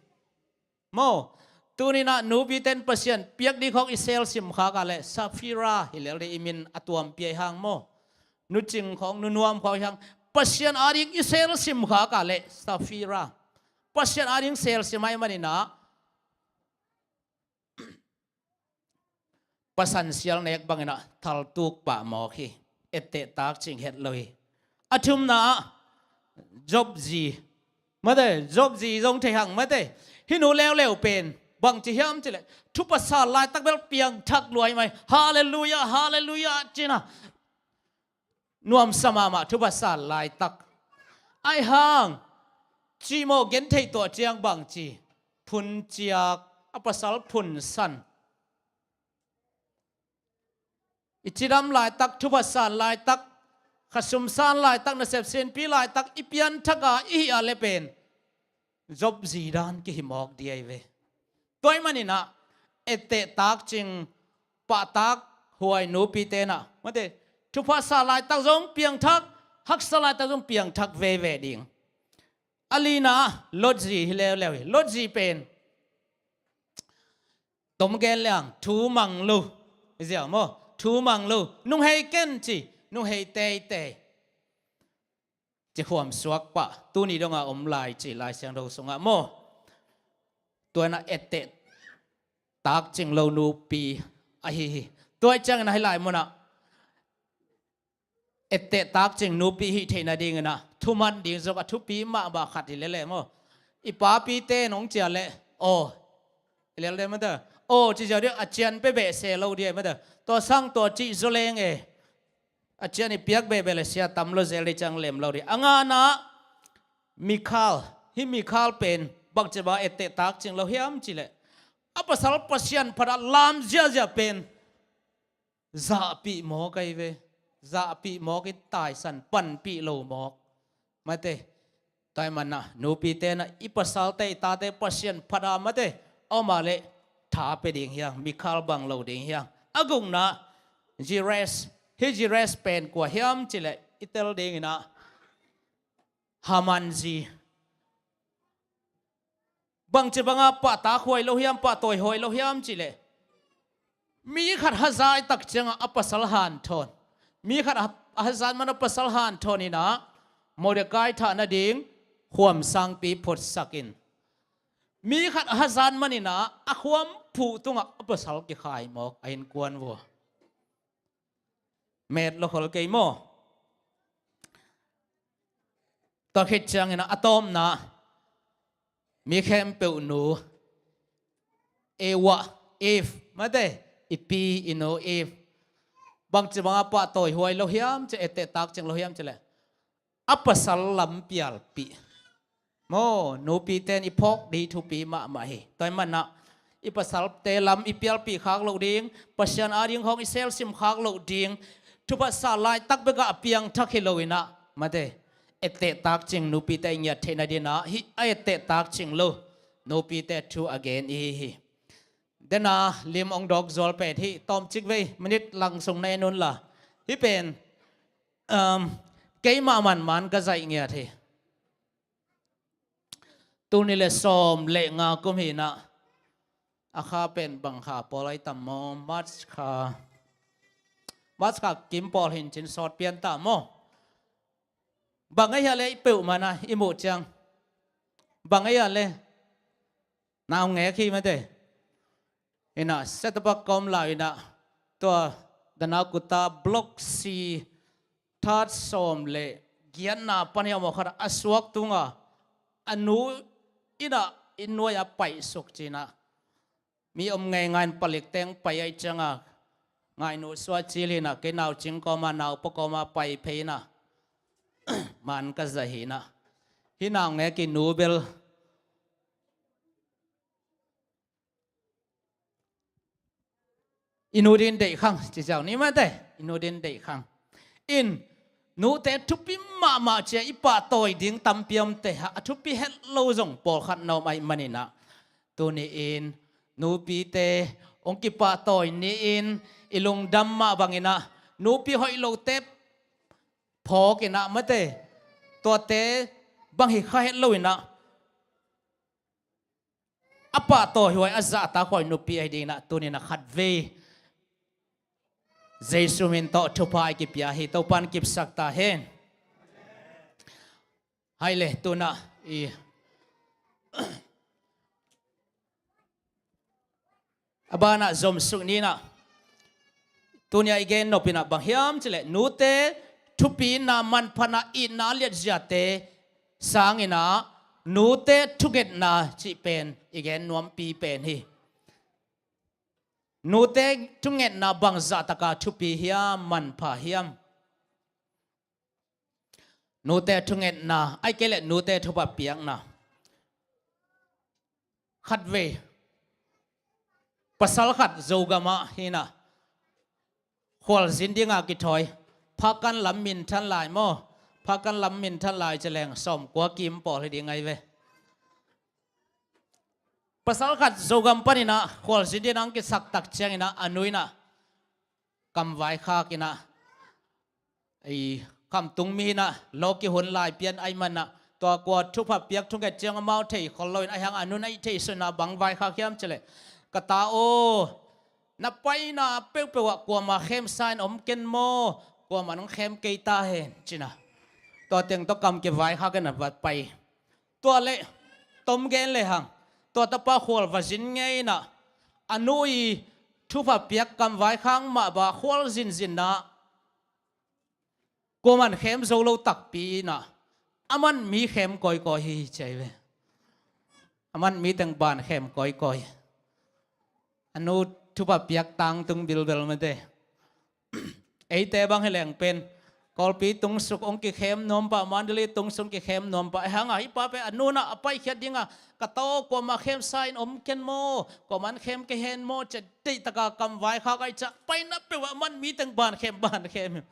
Maw, tuninah nupite in Pasian piak ding khawng i selsim khak a leh Safira hi lel dih, i min a tuam piai hang maw. Nu cing khawng, nu nuam khawng hi hang. Pasian ading i selsim khak a leh Safira. Pasian ading selsim ai maninah pasan sial nek banginah thaltuk pah mawk hi. Etteh tak cing het lo hi. A thumna ah Job zi, mate, Job zi zong thei hang, mate. Hi nu leuleu pen bangci hiam cileh thupha sal laitak bel piangthak luai mai. Halleluiah, halleluiah cina. Nuamsa mahmah thupha sal laitak. Ai hang cihmawh gentheih tuah ciang bangci, phunciak, a pasal phunsan. I cidam laitak, thupha sal laitak, khasum san laitak, nasep sinpi laitak i pianthak a i hih a le pen Job zidan kihi mawk diai ve. Tua i maninah etteh tak cing, pahtak huai nupi tenah, mate, thupha sal laitak zong piangthak, haksa laitak zong piangthak veve ding. A lina Lot zi hi leuleu hi. Lot zi pen tom gen liang, thu mang lo. I ziau maw? Thu mang lo. Nunghei ken ci, nunghei teitei. Ci huam suak pah, tuni donga om lai ci Lai Siangtho sungah maw. Tuana etteh tak cing lo nupi ahi hi. Tua i ciangin ahi lai munah etteh tak cing nupi hih theih nadinginah thuman ding zong a thupi mahmah khat hi lele maw. I papite nong cia leh aw, i lel de mata, aw ci ziau dih, a cian pe behseh lo dih mata. Tua sang tua cih zaw leng e, a cian i piak behbeh le sia tam lo zel dih, ciang lem lo dih. A ngana Mikhal, hi Mikhal pen bangci bang etteh tak cing lo hiam cileh a pasal Pasian phatah lam ziazia pen zahpih mawk ahi ve. Zahpih mawk, i taisan panpih lo mawk. Mate, tua i manah nupite na i pasalte i tate Pasian phatah mate, a om a leh tha pe ding hiang, Mikhal bang lo ding hiang. A gukna Zeres, hi Zeres pen kua hiam cileh i tel dinginah Haman zi. Bangci banga pahtak huai lo hiam, pahtawi huai lo hiam cileh mi khat hazat tak ciangah a pasal hanthawn. Mi khat a hazat man a pasal hanthawn inah Mordecai thah nading huam sangpi phutsakin, mi khat a hazat man inah a khuam phuh tungah a pasal kikhai mawk a innkuan vua. Met lo khol kei maw? Tua khit ciangin a tawpna mi khempeuh nu Eva, Eve mate, i pi i nu Eve. Bangci banga pahtawi huai lo hiam ci, etteh tak cing lo hiam cileh a pasal lam pialpih. Maw, nupite in i phawk dih thupi mahmah hi. Tua i manah i pasalte lam i pialpih khak loh ding, Pasian ading khawng i selsim khak loh ding, thupha sal laitak bekah a piangthak hi lo inah mate, etteh tak cing nupite i ngiat theih nadinah hih a etteh tak cing lo nupite thu a gen i hi hi. Dena lim ong dawk zual pet hi, tawmcik vei minit lang sung na en unla. Hih pen um, keimah manman ka zaih ngiat hi. Tuni le sawm le nga kum hinah a kha pen bang kha pawl ai tam maw? March kha, March kha kim pawl hin cin sawt pian ta maw? Bang ai hia le i peuh mana i muh ciang bang ai hia le nau ngek hi mate. Inah set-top box ka om lau inah tua danau kuta block C, that sawm le giatna pan hiam aw khat a suak tunga a nu inah i nuai a paih suk cinah mi om ngeingai in palik teng paih ai cianga ngaihnuh suah cil hinah kei naucing kawma naupa kawma paih phei inah man ka zah hinah hih nau ngek i nu bel. I nu ding deih khang ci ziau ni mate, i nu ding deih khang. In nute thupi mahmah cia i pahtawi ding tampi om te, a thupi het lo zong pawlkhat na om ahih maninah, tuni-in nupite hong kipahtawi ni-in i lungdam mah banginah nupi hoih lote phawkinah mate, tuate bang hi kha het loinah a pahtawi huai a zahtakhuai nupi ahi dinginah tuninah khatvei Jesu min tawh thupha i kipia hi. Topan kipsak ta hen. Hai le tunah i a banah zomsuk ninah tunia i gen nopinah bang hiam cileh nute thupina manphatna itna liatziate sanginah nute thungetna cih pen i gen nuampi pen hi. Nute thungetna bangzahtaka thupi hiam, manpha hiam? Nute thungetna ai kei leh nute thupha piakna. Khatvei pasal khat Zogamah hinah khualzin dinga kithawi. Phakan lam minthan lai maw? Phakan lam minthan lai cileng sawmkua kim pawl hi ding ai ve. Pasal khat Zogam paninah khualzin dinah ang kisaktak cianginah a nu inah kamvai khakinah i kamtung mi inah lawki hun lai pian ai manah tua kua thupha piak thunget ciang amau thei khol loin a hiang a nun a i thei sunah bang vai khak hiam cileh ka ta aw, na paina peuhpeuh ah kuama khemsa in om ken maw? Kuama nong khem kei ta hen cinah tua teng tawh kam kivai khak inah va pai. Tua leh tom gen lehang tua tapa khual va zin ngeinah a nu i thupha piak kamvai khang mah ba khual zinzinnah kuaman khem zo lo takpi inah aman mi khem kawikawi hi ciai ve. Aman mi teng ban khem kawikawi. A nu thupha piak tangtung bilbel mate. Eite bang hi leng pen Kawlpi tungsuk hong kikhem nuam pah, Mandalay tungsuk hong kikhem nuam pah. Ahih hangah hih pa pen a nunah a paikhiat dingah ka taw kuama khemsa in om ken maw? Kuaman khem kei hen maw? Cia deihtaka kamvai khak ai ciah paina peuh ah man mi teng ban khem ban khem.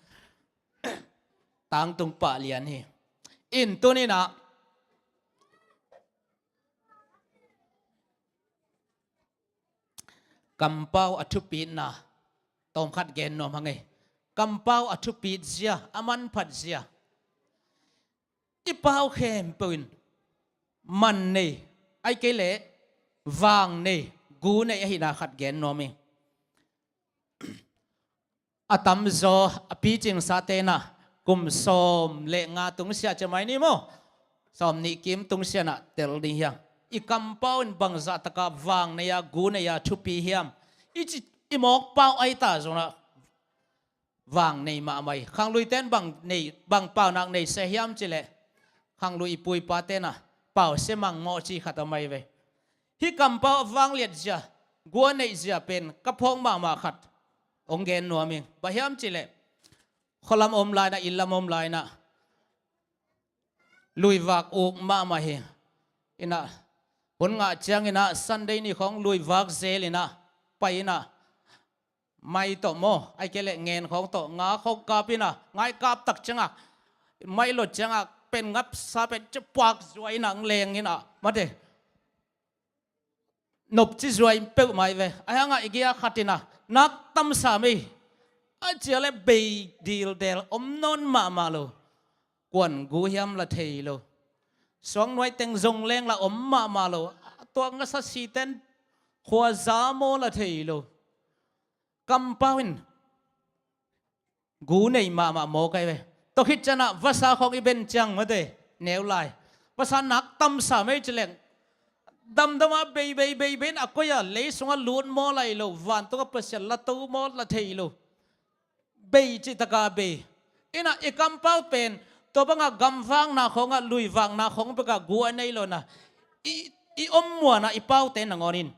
Tangtung pah lian hi. In tuninah kampau a thupitna tawmkhat gen nuam hang ei. Kampau a thupit zia, a manphat zia. I pau khempeuh in man nei ai kei leh vang nei, gu nei ahihna khat gen nuam hi. A tamzaw a picing sa tenah kum sawm le nga tungsiah ciamai ni maw? Sawm nih kim tungsianah tel ding hiam? I kampau in bangzah taka vang nei-a gu nei-a thupi hiam? I ci i mawk pau aita zonah vang nei mahmah hi. Khangluite in bang nei, bang paunak nei se hiam cileh khanglui i pu i pa tenah pau se mangmawh ci khat a mai ve. Hih kampau a vangliat zia, gua neih zia pen ka phawk mahmah khat hong gen nuam hi. Bang hiam cileh khualam om lainah, illam om lainah luivak uk mahmah hi. Inah hun ngah cianginah Sunday ni khawng luivak zel inah pai inah mai tawh maw, ai kei leh ngen khawng tawh nga khawng kap inah ngai kap tak ciangah mai lot ciangah pen ngapsa pen cipuak zuai inah leng inah mate. Nopci zuai peuhmah hi ve. Ahih hangah i gei-a khat inah nak tamsa mei a cia le bei dildel om nawn mahmah lo. Kuan gu hiam la thei lo. Suangnuai teng zong leng la om mahmah lo. Tua ngasa siten khua za maw la thei lo. Kampau in gu nei mahmah mawk ai ve. Tua khit cianah vasa khawng i ben ciang mate neu lai. Vasa nak tamsa mei cileng damdama bei bei bei bei in a koi-a lei sungah lut maw lai lo, vantungah Pasian la to maw la thei lo. Bei cihtaka bei. Inah i kampau pen tua bangah gamvakna khawngah luivakna khawng bekah gu a nei lo inah i, i om muanah i paute nangawn in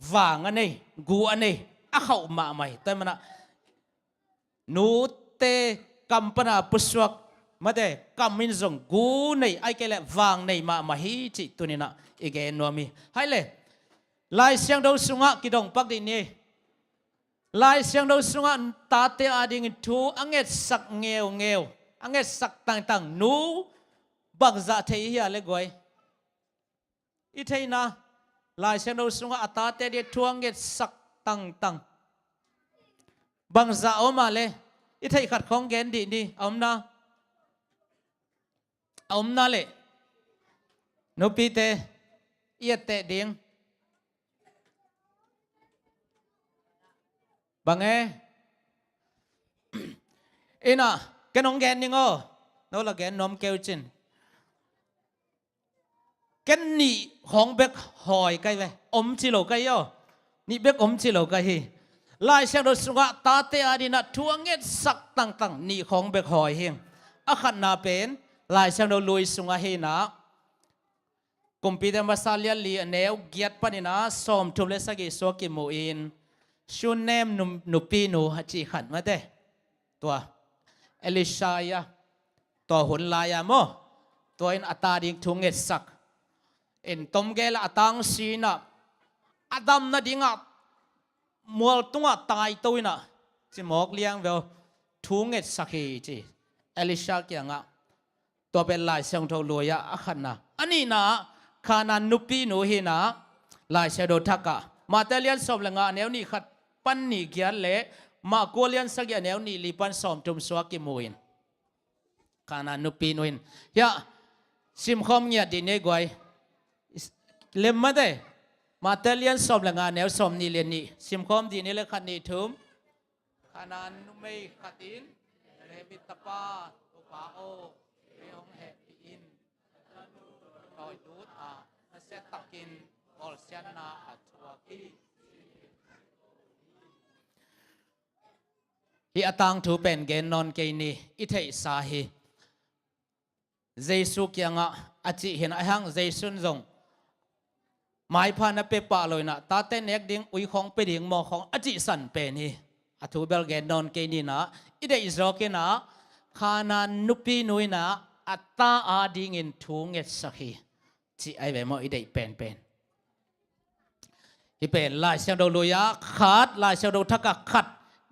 vang a nei, gu a nei, a khauh mahmah hi. Tua hi manah nute kam pana pusuak mate kam in zong gu nei ai kei leh vang nei mahmah hi cih tuninah i gen nuam hi. Hai le Lai Siangtho sungah kidong pak dih ni. Lai Siangtho sungah tate adingin thu a ngetsak ngeungeu, a ngetsak tangtang nu bangzah thei i hia le guai? I theihna, Lai Siangtho sungah a tate ading thu a ngetsak tangtang bangzah a om a le, i theih khat khawng gen dih ni. A omna, a omna le nupite i etteh ding. Bang e? Ina, ken hong gen ning aw. No la gen nuam keu cin. Ken nih khawng bek hawi kai ve. Om ci lo kai aw. Nih bek om ci lo kai hi. Lai Siangtho sungah tate adingin thu a ngetsak tangtang nih khawng bek hawi hi. A khatna pen Lai Siangtho lui sungah hi na, Kumpite Masa lian li a neu giat panin a sawmthum le sagih sung ah kimu in, Shunem nu, nupinu a cih khat mate. Tua Elisha ia, tua hun lai-a maw, tua in a ta ding thu ngetsak. In tom gel a tang si in a, a dam nadingah mual tungah taito in a, ci mawk liang veu, thu ngetsak hi ci. Elisha kiangah. Tua pen Lai Siangtho lui-ah a khatna. A nihna ah Khanaan nupinu hi in a, Lai Siangtho thak ah Mate lian sawm le nga a neu nih khat pan nih giat le Marku lian sagih a neu nih li pan sawmthum sung ah kimu in. Khanaan nupinu hi in. Hiah, simkhawm ngiat dih ni guai. Lem mate. Mate lian sawm le nga a neu sawmnih le nih. Simkhawm dih ni le khat nih thum. Khanaan numei khat in, Levi tapa, Topa aw, kei hong hehpih in. Tawi lut a, nasia takin bawlsiatna a thuak hi. Hih a tangthu pen gen nawn kei ni, i theihsa hi. Jesu kiangah a cih hi in a, ahih hang Jesu in zong maipha na pia pah lo in a, tate nek ding ui khawng pia ding maw khawng a cihsan pen hi. A thu bel gen nawn kei ni in a, i deih zawk in a, Khanaan nupinu in a, a ta adingin thu ngetsak hi. Cih ahi ve maw, i deih penpen. Hih pen Lai Siangtho lui-ah khat, Lai Siangtho thak ah khat,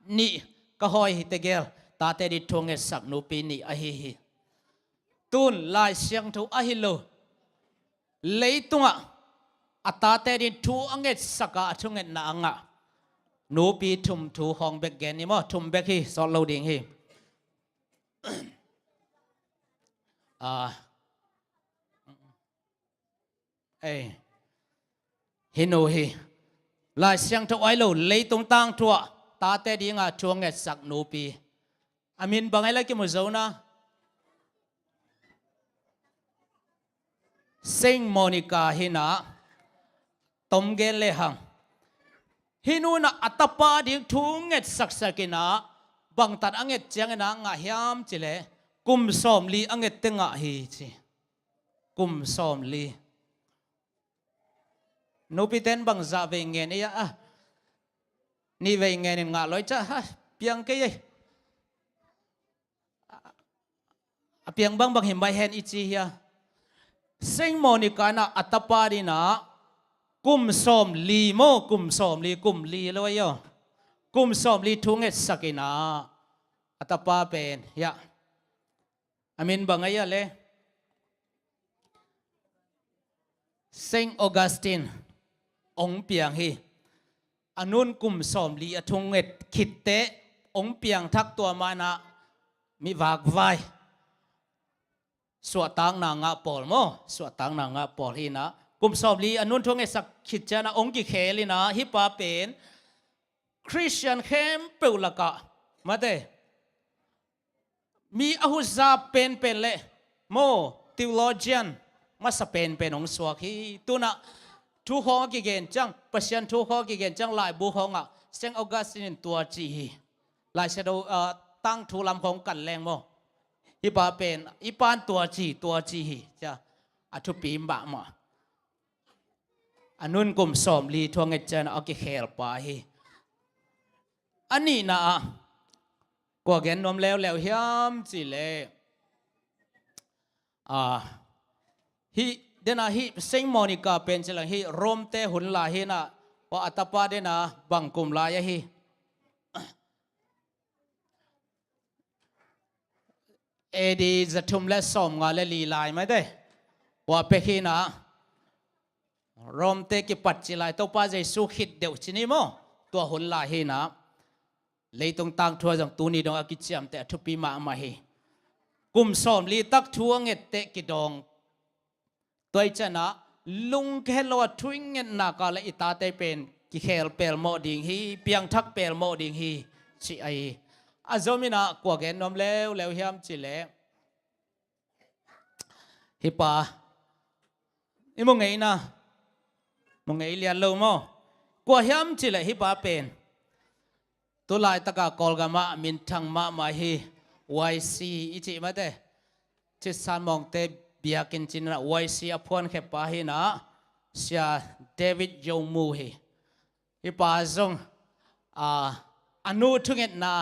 nih ka hawi hi tegel, tate ading thu ngetsak nupi nih ahi hi. Tun Lai Siangtho ahi lo, leitungah a tate ading thu a ngetsak a, a thungetna a ngah nupi thum thu hong bek gen ni maw, thum bek hi, sawt lo ding hi. Ah, Ei, hih nu hi. Lai Siangtho ahi lo, leitung tangthu ah tate ading a thu a ngetsak nupi. A min bang ahi lai kimu zo na. Saint Monica hi in a, tom gen le hang. Hih nu in a, a tapa ading thu ngetsaksak in a, bangtan a nget ciangin a ngah hiam cih leh, kum sawmli a ngette ngah hi ci. Kum sawmli. Nupiten bangzah vei ngen ei a, ah, nih vei ngen in ngah lo ei ciah, ah, piang kei ei. A piang bangbang hi mai hen i ci hi a. Saint Monica in a, a tapa ading a, kum sawmli maw, kum sawmli, kum li lo ei aw. Kum sawmli thu ngetsak in a, a tapa pen, hiah. A min bang ahi a le? Saint Augustine hong piang hi. A nun kum sawmli a thu nget khit teh hong piangthak, tua mah in a mi vakvai. Suahtakna ngah pawl maw, suahtakna ngah pawl hi in a. Kum sawmli a nun thu ngetsak khit ciang a hong kikhel in a, hih pa pen Khristian khempeuh lakah, mate, mi a hutza penpen le maw, theologian masa penpen hong suak hi. Tu in a thu khawng a kigen ciang, Pasian thu khawng a kigen ciang, laibu khawng ah Saint Augustine in tua ci hi. Lai Siangtho, ah, tangthu lam khawng kan leng maw, hih pa pen, hih pa in tua ci, tua ci hi, ci a, a thupi mahmah. A nun kum sawmli thu a nget ciang a kikhel pa hi. A nihna ah kua gen nuam leuleu hiam cih leh, ah, hih, den a hih Saint Monica pen ci leng hih Rome te hun lai hi in a, tua a tapa den a bang kum lai ahi? A D zathum le sawmnga le li lai mate. Ua pek hi-in ah Rom te kipat ci lai, Topa Jesu khit deuh ci ni maw? Tua hun lai hi-in ah leitung tangthu ah zong tuni dong a kiciamteh a thupi mahmah hi. Kum sawmli tak thu a ngette kidawng. Tua i ciangin ah lungkhe lo a thu i ngetna kal ah i tate pen kikhel pelmawh ding hi, piangthak pelmawh ding hi, ci ahi. A zom in ah kua gen nuam leuleu hiam cih leh, hih pa i mu ngei na, mu ngei lian lo maw? Kua hiam cih leh hih pa pen tu laitak a Kawlgam ah minthang mahmah hi. Y C i cih mate, Citsan Mawngte biakinn ci-in ah Y C a phuankhia pa hi-in ah, Sia David Yomu hi. Hih pa zong, a, a nu thungetna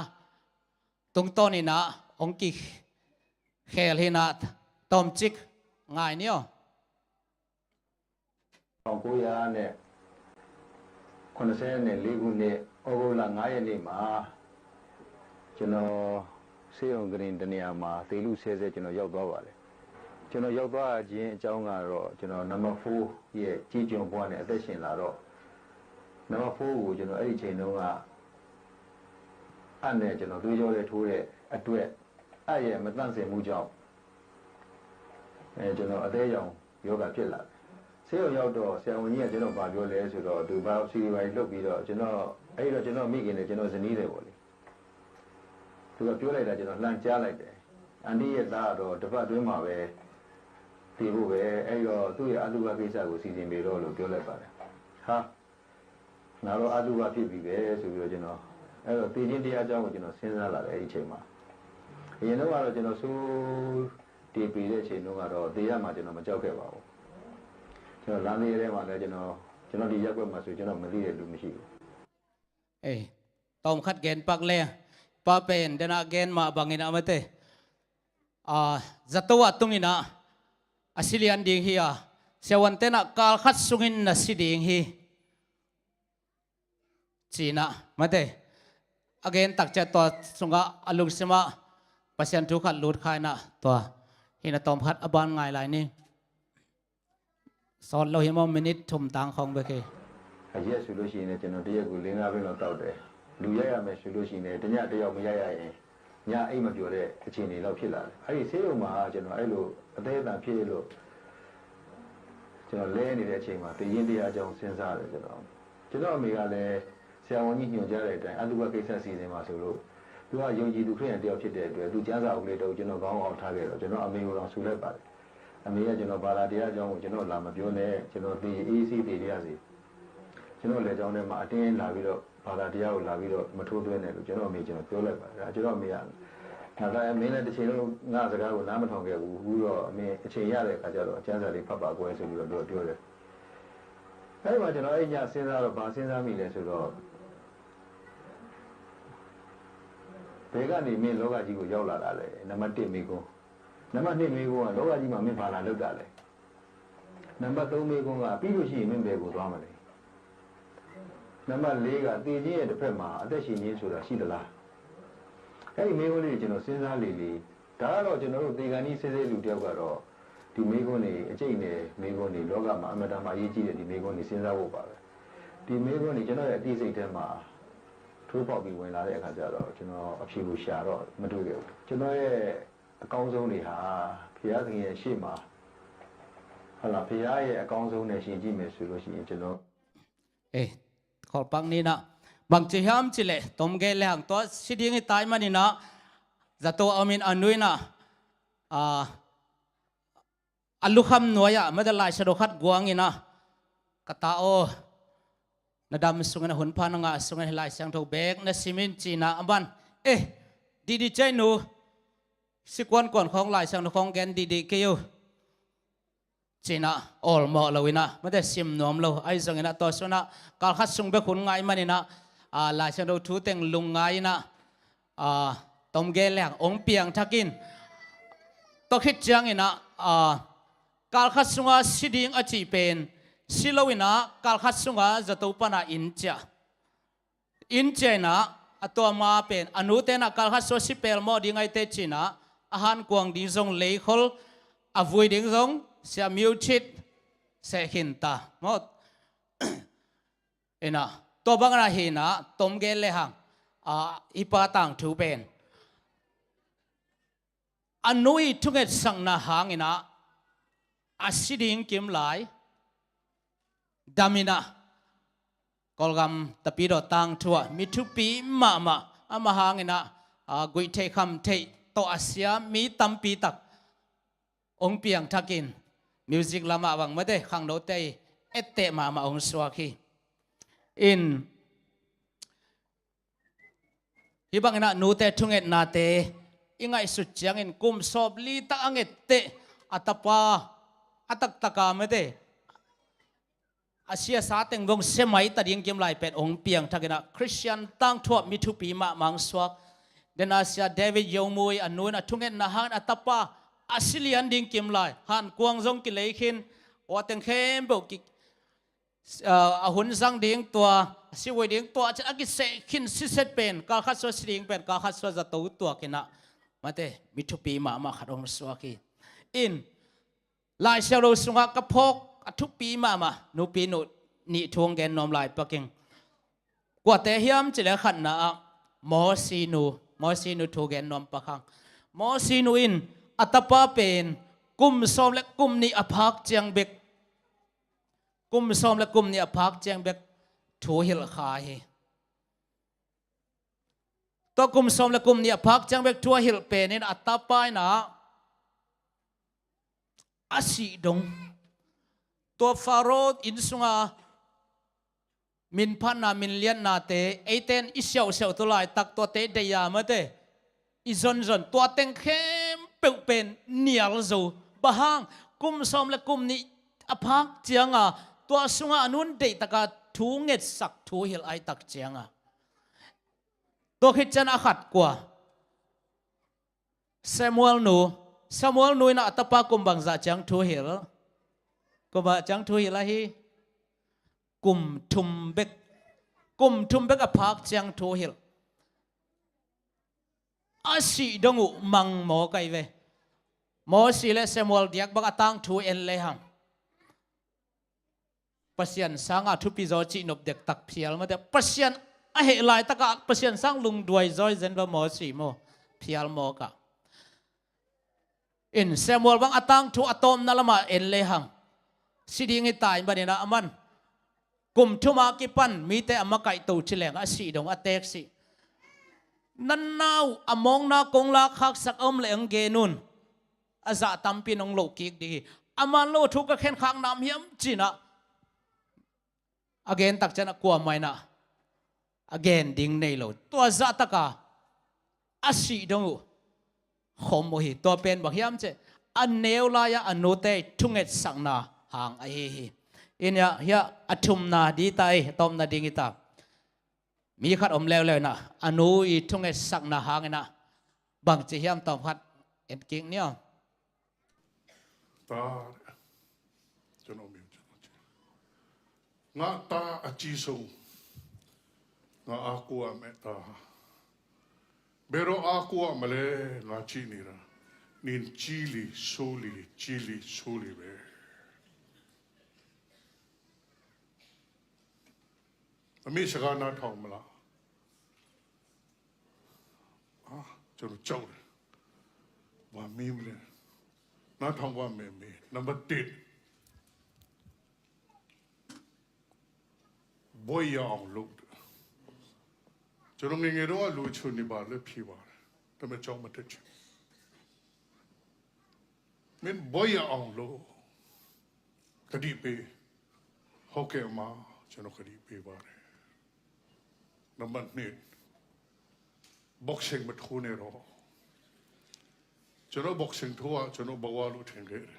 tungtawn in ah hong kikhel hi-in ah tawmcik ngai ni aw. ထောင်ကိုးရာနဲ့ ခုနှစ်ဆယ်နဲ့လေးခုနှစ် ဩဂုတ်လငါးရက်နေ့မှာ ကျွန်တော် ဆေးရုံကုတင်တစ်နေရာမှာ သေလုဆဲဆဲ ကျွန်တော်ရောက်သွားပါတယ်။ ကျွန်တော်ရောက်သွားခြင်းအကြောင်းကတော့ ကျွန်တော် နံပါတ်ဖိုးရဲ့ ကျေးကျွန်ဘဝနဲ့ အသက်ရှင်လာတော့ နံပါတ်ဖိုးကို ကျွန်တော် အဲ့ဒီအချိန်တုန်းက အပ်နဲ့ ကျွန်တော် သွေးကြောတွေထိုးတဲ့အတွက် အပ်ရဲ့ မသန့်စင်မှုကြောင့် အဲ ကျွန်တော် အသည်းရောင်ရောဂါဖြစ်လာတယ်။ ဆေးရုံရောက်တော့ ဆရာဝန်ကြီးက ကျွန်တော် ဘာပြောလဲဆိုတော့ သူ biopsy တွေ ဘာတွေ လုပ်ပြီးတော့ ကျွန်တော် အဲ့ဒီတော့ ကျွန်တော့်မိခင်နဲ့ ကျွန်တော့်ဇနီးသည်ပေါ့လေ။ သူက ပြောလိုက်တာ ကျွန်တော် လှမ်းကြားလိုက်တယ်။ အန်တီရဲ့သားကတော့ တစ်ပတ်အတွင်းမှာပဲ သေဖို့ပဲ။ အဲ့ဒီတော့ သူ့ရဲ့ အသုဘကိစ္စကို စီစဉ်ပေးတော့လို့ ပြောလိုက်ပါတယ်။ ဟာ ငါတော့ အသုဘဖြစ်ပြီပဲ ဆိုပြီးတော့ ကျွန်တော် အဲ့တော့ သေခြင်းတရားအကြောင်းကို ကျွန်တော် စဉ်းစားလာတယ် အဲ့ဒီအချိန်မှာ။ အရင်တုန်းကတော့ ကျွန်တော် စိုးတေပေတဲ့အချိန်တုန်းကတော့ သေရမှာ ကျွန်တော် မကြောက်ခဲ့ပါဘူး။ ကျွန်တော် လမ်းသေးထဲမှာလည်း ကျွန်တော် ကျွန်တော် ဒီရပ်ကွက်မှာဆို ကျွန်တော် မသိတဲ့လူမရှိဘူး။ Ei, tawmkhat gen pak le, pa pen dena gen mah bangin a mate, a, zato ah tungin ah a si lian ding hi a, siavuante'n ah kal khat sungin na si ding hi, ci-in ah mate, a gen tak ciang tua sungah a lungsim ah Pasian thu khat lut kha-in ah tua hi-in ah tawmkhat a ban ngai lai ni. Sawt lo hi maw, minute thum tang khawng bek hi. အရက်ဆိုလို့ရှိရင်လည်း ကျွန်တော် တစ်ရက်ကို လေးငါးဘိန်းလောက် သောက်တယ်။ လူရိုက်ရမယ်ဆိုလို့ရှိရင်လည်း တစ်ညတစ်ယောက် မရိုက်ရရင် ညအိပ်မပျော်တဲ့ အခြေအနေလောက် ဖြစ်လာတယ်။ အဲ့ဒီ ဆေးရုံမှာ ကျွန်တော် အဲ့လို အသည်းအသန်ဖြစ်လို့ ကျွန်တော် လဲနေတဲ့အချိန်မှာ သေခြင်းတရားအကြောင်း စဉ်းစားတယ် ကျွန်တော်။ ကျွန်တော့်အမေကလည်း ဆရာဝန်ကြီး ညွှန်ကြားတဲ့အတိုင်း အသုဘကိစ္စ စီစဉ်ပါဆိုလို့ သူက ယုံကြည်သူ ခရစ်ယာန်တစ်ယောက် ဖြစ်တဲ့အတွက် သူ ကျမ်းစာအုပ်လေးတစ်အုပ် ကျွန်တော့်ခေါင်းအောက် ထားခဲ့တော့ ကျွန်တော့်အမေကိုတောင် ဆူလိုက်ပါတယ်။ အမေက ကျွန်တော် ဘာသာတရားအကြောင်းကို ကျွန်တော့် လာမပြောနဲ့၊ ကျွန်တော် သေရင် အေးအေးဆေးဆေး သေပါရစေ။ ကျွန်တော့်လည်ချောင်းထဲမှာ အတင်းလာပြီးတော့ ဘာသာတရားကို လာပြီးတော့ မထိုးသွင်းနဲ့လို့ ကျွန်တော့်အမေ ကျွန်တော် ပြောလိုက်ပါတယ်။ ဒါ ကျွန်တော့်အမေက ငါသား မင်းလည်း တစ်ချိန်လုံး ငါ့စကားကို နားမထောင်ခဲ့ဘူး။ အခုတော့ မင်း အချိန်ရတဲ့အခါကျတော့ ကျမ်းစာလေး ဖတ်ပါကွယ်ဆိုပြီးတော့ သူက ပြောတယ်။ အဲ့ဒီမှာ ကျွန်တော် အဲ့ည စဉ်းစားတော့ ဘာစဉ်းစားမိလဲဆိုတော့ ဘယ်ကနေ မင်း လောကကြီးကို ရောက်လာတာလဲ။ နံပါတ်တစ် မေးခွန်း။ နံပါတ်နှစ် မေးခွန်းက လောကကြီးမှာ မင်း ဘာလာလုပ်တာလဲ။ နံပါတ်သုံး မေးခွန်းက ပြီးလို့ရှိရင် မင်း ဘယ်ကိုသွားမလဲ။ နံပါတ်လေးက သေခြင်းရဲ့တစ်ဖက်မှာ အသက်ရှင်ခြင်းဆိုတာ ရှိသလား။ အဲ့ဒီမေးခွန်းလေးတွေ ကျွန်တော် စဉ်းစားလေလေ၊ ဒါကတော့ ကျွန်တော်တို့ သေခါနီး ဆဲဆဲလူတစ်ယောက်ကတော့ ဒီမေးခွန်းတွေ အကျိန်းအနယ် မေးခွန်းတွေ လောကမှာ အင်မတန်မှ အရေးကြီးတဲ့ ဒီမေးခွန်းတွေ စဉ်းစားဖို့ပါပဲ။ ဒီမေးခွန်းတွေ ကျွန်တော့်ရဲ့ အသိစိတ်ထဲမှာ ထိုးပေါက်ပြီး ဝင်လာတဲ့အခါကျတော့ ကျွန်တော် အဖြေကို ရှာတော့ မတွေ့ခဲ့ဘူး။ ကျွန်တော့်ရဲ့ အကောင်းဆုံးတွေဟာ ဘုရားသခင်ရဲ့ရှေ့မှာ ဟုတ်လား၊ ဘုရားရဲ့အကောင်းဆုံးနဲ့ ယှဉ်ကြည့်မယ်ဆိုလို့ရှိရင် ကျွန်တော် Eh, kholpak ni-in ah, bang ci hiam cih leh, tom gei le hang tua si ding hi tai manin ah, zato a om in, a nu in ah, a, a lukham nuai-ah mate, Lai Siangtho khat guang in ah, ka ta aw, na dam sungin, a hun pha na ngah sungin Lai Siangtho beek na sim in, ci-in ah, a man, eh, didi cei nu, si kuankuan khawng, Lai Siangtho khawng gen didi kei uh, ci-in ah, awlmawh lo-in ah mate, sim nuam lo. Ahi zongin ah, tua sungah kal khat sung bek hun ngai manin ah, a, Lai Siangtho thu teng lungngai-in ah, a, tom gei le hang hong piangthak in. Tua khit ciangin ah, a, kal khat sunga si ding a cih pen, si lo-in ah kal khat sunga zato pan ah inn ciah. Inn ciah in ah, a tua ma pen, a nute'n ah kal khat sung si pelmawh ding ahi teh, ci-in ah, A hankuang ding zong leikhol, a vui ding zong sia miuthit seh khin ta maw. Inah tua bangin ah hinah tom gen le hang, a, i pa tangthu pen a nu i thungetsakna hangin ah a si ding kim lai damin ah Kawlgam tapidaw tangthu ah mi thupi mahmah, ama hangin ah, a, guih theih kham theih tawh a sia mi tampi tak hong piangthakin music lamah bang mate khangnote etteh mahmah hong suak hi. In hih bangin ah nute thungetnate i ngaihsut ciangin kum sawmli tak a ngetteh a tapa a taktaka mate a siasa teng vong semai ta ding kim lai pen hong piangthakin ah Khristian tangthu ah mi thupi mahmah hong suak. Dena sia David Yomui a nu in a thungetna hangin a tapa a si lian ding kim lai hankuang zong kilei khin, ua teng khempeuh ki, a, a hun zang ding tua, a si vui ding tua cin a kiseh khin siset pen kal khat sua si ding pen kal khat sua zato tuakin ah mate mi thupi mahmah khat hong suak hi. In Lai Siangtho sungah ka phawk a thupi mahmah nupi nu nih thu hong gen nuam lai pak ing. Kuate hiam cih leh khatna ah Mosi nu, Mosi nu thu gen nuam pak hang. Mosi nu in a tapa pen kum sawm le kum nih a phak ciang bek, kum sawm le kum nih a phak ciang bek thu hilh kha hi. Tua kum sawm le kum nih a phak ciang bek thu a hilh pen in a tapa in ah a sih dong. Tua Faro inn sunga min phatna, min liatnate, eite in i siauhsiauh tu laitak tuate deih a mate i zonzon, tua teng khempeuh pen nial zo. Bang hang, kum sawm le kum nih a phak cianga tua sunga a nu in deihtaka thu ngetsak thu hilh aitak cianga. Tua khit ciang a khat kua? Samuel nu. Samuel nu in ah a tapa kum bangzah ciang thu hilh? Kum bangzah ciang thu hilh ahi? Kum thum bek. Kum thum bek a phak ciang thu hilh. A sih dong uh mang maw kai ve. Mosi le Samuel diak bang a tangthu en le hang. Pasian sanga thupi zaw cih nop dektak phial mawk a, Pasian a heh laitakah Pasian sang lungduai zaw hi zen va Mosi maw, phial mawk a. In Samuel bang a tangthu a tawpna lamah en le hang, si ding hi ta in, baninah aman kum thuma kipan mite a makaihto ci leng a sih dong a teek sih. Nanna uh a mawkna kong lak khaksak a om leh hong gen un. A zah tampi nong loh kik ding hi. Aman lo thu ka khenkhak nam hiam cinah a gen tak cianah kuamah inah a gen ding nei lo. Tua zahtaka a sih dong uh khom uh hi. Tua pen bang hiam cih a neu lai-ah a nute i thungetsakna hang ahi hi. Inah hiah a thumna dita ei, a tawpna ding hita. Mi khat om leuleu inah a nu i thungetsakna hanginah bangci hiam tawm khat en kik ni aw. ตา ကျွန်တော်မျိုးကျွန်တော်ချင်းငါသားအကြီးဆုံးငါအားကိုးရမယ့်သားဟာဘယ်တော့အားကိုးရမလဲငါကြည့်နေတာနင်ကြီးလီဆိုးလီကြီးလီဆိုးလီပဲ အမေ့စကားနားထောင်မလားဟာကျွန်တော်ကြောက်တယ်ဘာမေးမလဲနားထောင်ပါမယ်မေးနံပါတ်တစ်ဘွဲ့ရအောင်လုပ်တယ်ကျွန်တော်ငယ်ငယ်တော့အလိုချင်နေပါလဲဖြေပါတယ်ဒါပေမဲ့ကြောင်းမတက်ချင်မင်းဘွဲ့ရအောင်လုပ် ကတိပေးဟုတ်ကဲ့အမကျွန်တော်ကတိပေးပါတယ်နံပါတ်နှစ် boxing မထိုးနဲ့တော့ကျွန်တော် boxing ထိုးကကျွန်တော်ဘဝလို့ထင်ခဲ့တယ်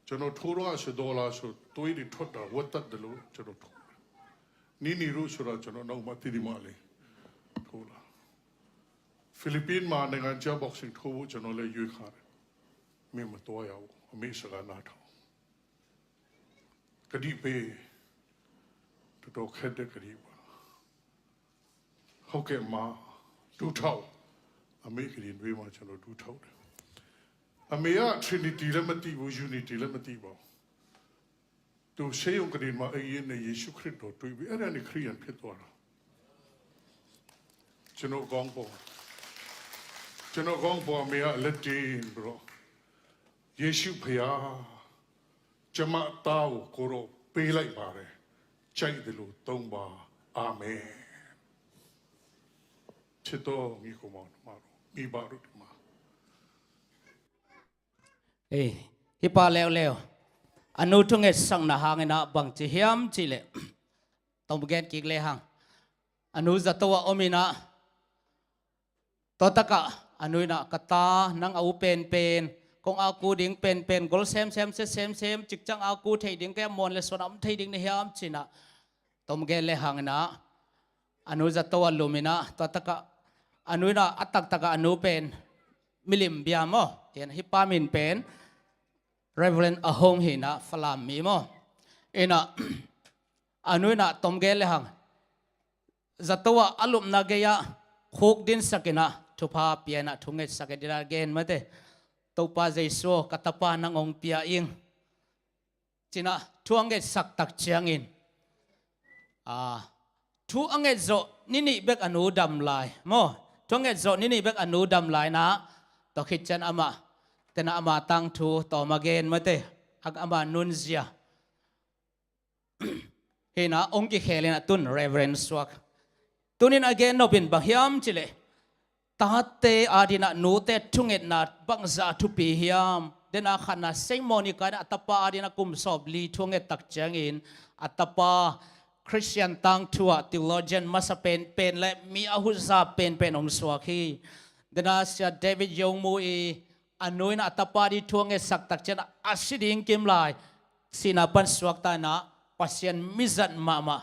ကျွန်တော်ထိုးတော့ဆိုဒေါ်လာဆိုသွေးတွေထွက်တာဝတ်သက်တယ်လို့ကျွန်တော်ထိုးတယ်နီနီတို့ဆိုတော့ကျွန်တော်နောက်မှသိဒီမှလေးထိုးလာဖိလစ်ပင်းမှာနိုင်ငံခြား boxing ထိုးဖို့ကျွန်တော်လည်းရွေးခါတယ်မင်းမတော်ရဘူးအမေစကားနားထောင် ကတိပေးတော်တော်ခက်တဲ့ကတိပါဟုတ်ကဲ့မဒူးထောက်အမေကတိတွေးမှကျွန်တော်ဒူးထောက်တယ် အမေက Trinity လည်းမသိဘူး၊ Unity လည်းမသိပါဘူး။ သူဆေးရုံကနေမှ အိမ်ရင်းနဲ့ယေရှုခရစ်တော်တွေ့ပြီး အဲ့ဒါနဲ့ခရစ်ယာန်ဖြစ်သွားတာ။ ကျွန်တော်ခေါင်းပေါ်၊ ကျွန်တော်ခေါင်းပေါ် အမေကလက်တင်ပြီးတော့၊ ယေရှုဖခင်၊ ကျွန်မအသားကိုကိုယ်တော်ပေးလိုက်ပါတယ်။ ကြိုက်သလိုသုံးပါ။ အာမင်။ ချစ်တော်ညီကောင်မောင်နှမတို့၊ မိဘတို့ဒီမှာ။ အေး၊ ဟိပါလဲလဲ။ အနုထုငယ်စံနဟန်ငါဘင်ချီဟျမ်ချီလဲ။ တုံးဂဲန်ကိကလဲဟန်။ အနုဇာတ်ဝါအိုမီနာ။ တောတက၊ အနုနာကတာ၊ နင်အူပန်ပန်၊ ကုံအာကူဒိင်ပန်ပန်၊ ဂိုးစဲမ်စဲမ်စဲမ်စဲမ်၊ ချစ်ချင်အာကူထေဒိင်ကဲမွန်လဲစွန်အမ်ထေဒိင်နဟျမ်ချီနာ။ တုံးဂဲန်လဲဟန်ငါ။ အနုဇာတ်ဝါလူမီနာ။ တောတက၊ အနုနာအတကတကအနုပန်၊ မိလိမ်ဘျာမော၊ ဟိပါမီန်ပန်၊ Reverend အဟုံးဟီနာ၊ ဖလမ်မီမော။ အနုနာတုံးဂဲန်လဲဟန်။ ဇာတ်ဝါအလူမီနာဂဲယခုကဒိန်စကီနာ၊ ထုဖါပျဲနာ၊ ထုငဲတ်စကီဒိနာဂဲန်မတဲ။ တုပၢ်ယေရှု၊ ကတပၢ်နင်အိုင်ပျဲအင်း ချီနာ၊ ထုငဲတ်စကတကချင်အင်း။ အာ၊ ထုအငဲတ်ဇိုးနံနံဘဲကအနုဒမ်လၢ်မော၊ ထုအငဲတ်ဇိုးနံနံဘဲကအနုဒမ်လၢ်နာ။ တုခိတ်ချင်အမတဲနာ၊ အမတၢင်းထုတုမဂဲန်မတဲ။ အမနုန်ဇီယၢ ဟီနာ၊ အိုင်ကိခဲလီနာတုန် Reverend စွာ။ တုန်နီနာဂဲန်နုပၢ်ဘင်ဟျမ်ချီလဲ။ တတဲအဒိနာ၊ နုတဲထုငဲတ်နာဘင်ဇာထုပီဟျမ်။ ဒိနာခါနာ၊ စိန်မော်နီကာနာ၊ အတပၢ်အဒိနာ၊ ကုမ်စီပ်လီထုငဲတ်စကတကချင်အင်း၊ အတပၢ်ခရစ်ယာန်တၢင်းထု၊ theologian မစပန်ပန်လဲ၊ မီအဟုဇာပန်ပန်အိုင်စွာဟီ။ ဒိနာဆရာဒေးဝိတ်ယုံမူအီ အနုနာ၊ အတပၢ်ဒိထုငဲတ်စကတကချင်အဆံဒိင်ကိမ်လၢ်၊ ဆံနာပၢၢ်စွာတနာ၊ ပသီယၢၢ်မီဇတ်မမ၊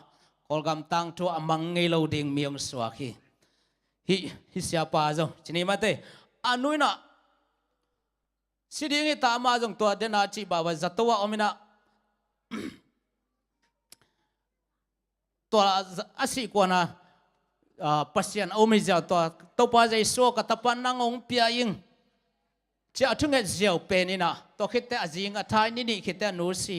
ကီုလ်ဂမ်တၢင်းထုအမင်ငိုင်လိူဒိင်မီအိုင်စွာဟီ။ ဟီ၊ ဟီဆရာပၢ်ဇိုး ချီနီမတဲ။ အနုနာ၊ ဆံဒိင်ဂီတၢ်မၢ်ဇိုးတုဒိနာ၊ ချီဘၣ်ဝဲ ဇာတ်ဝါအိုမီနာ။ တုအဆံကွၢ်နာ၊ အာ၊ ပသီယၢၢ်အိုမီယၢဝ်တု၊ တုပၢ်ယေရှု၊ ကတပၢ်နင်အိုင်ပျဲအင်း ချီအထုငဲတ်ယၢဝ်ပန်နီနာ။ တုခိတ်တဲအယိင်အထၢၣ်နံနံခိတ်တဲအနုဆံ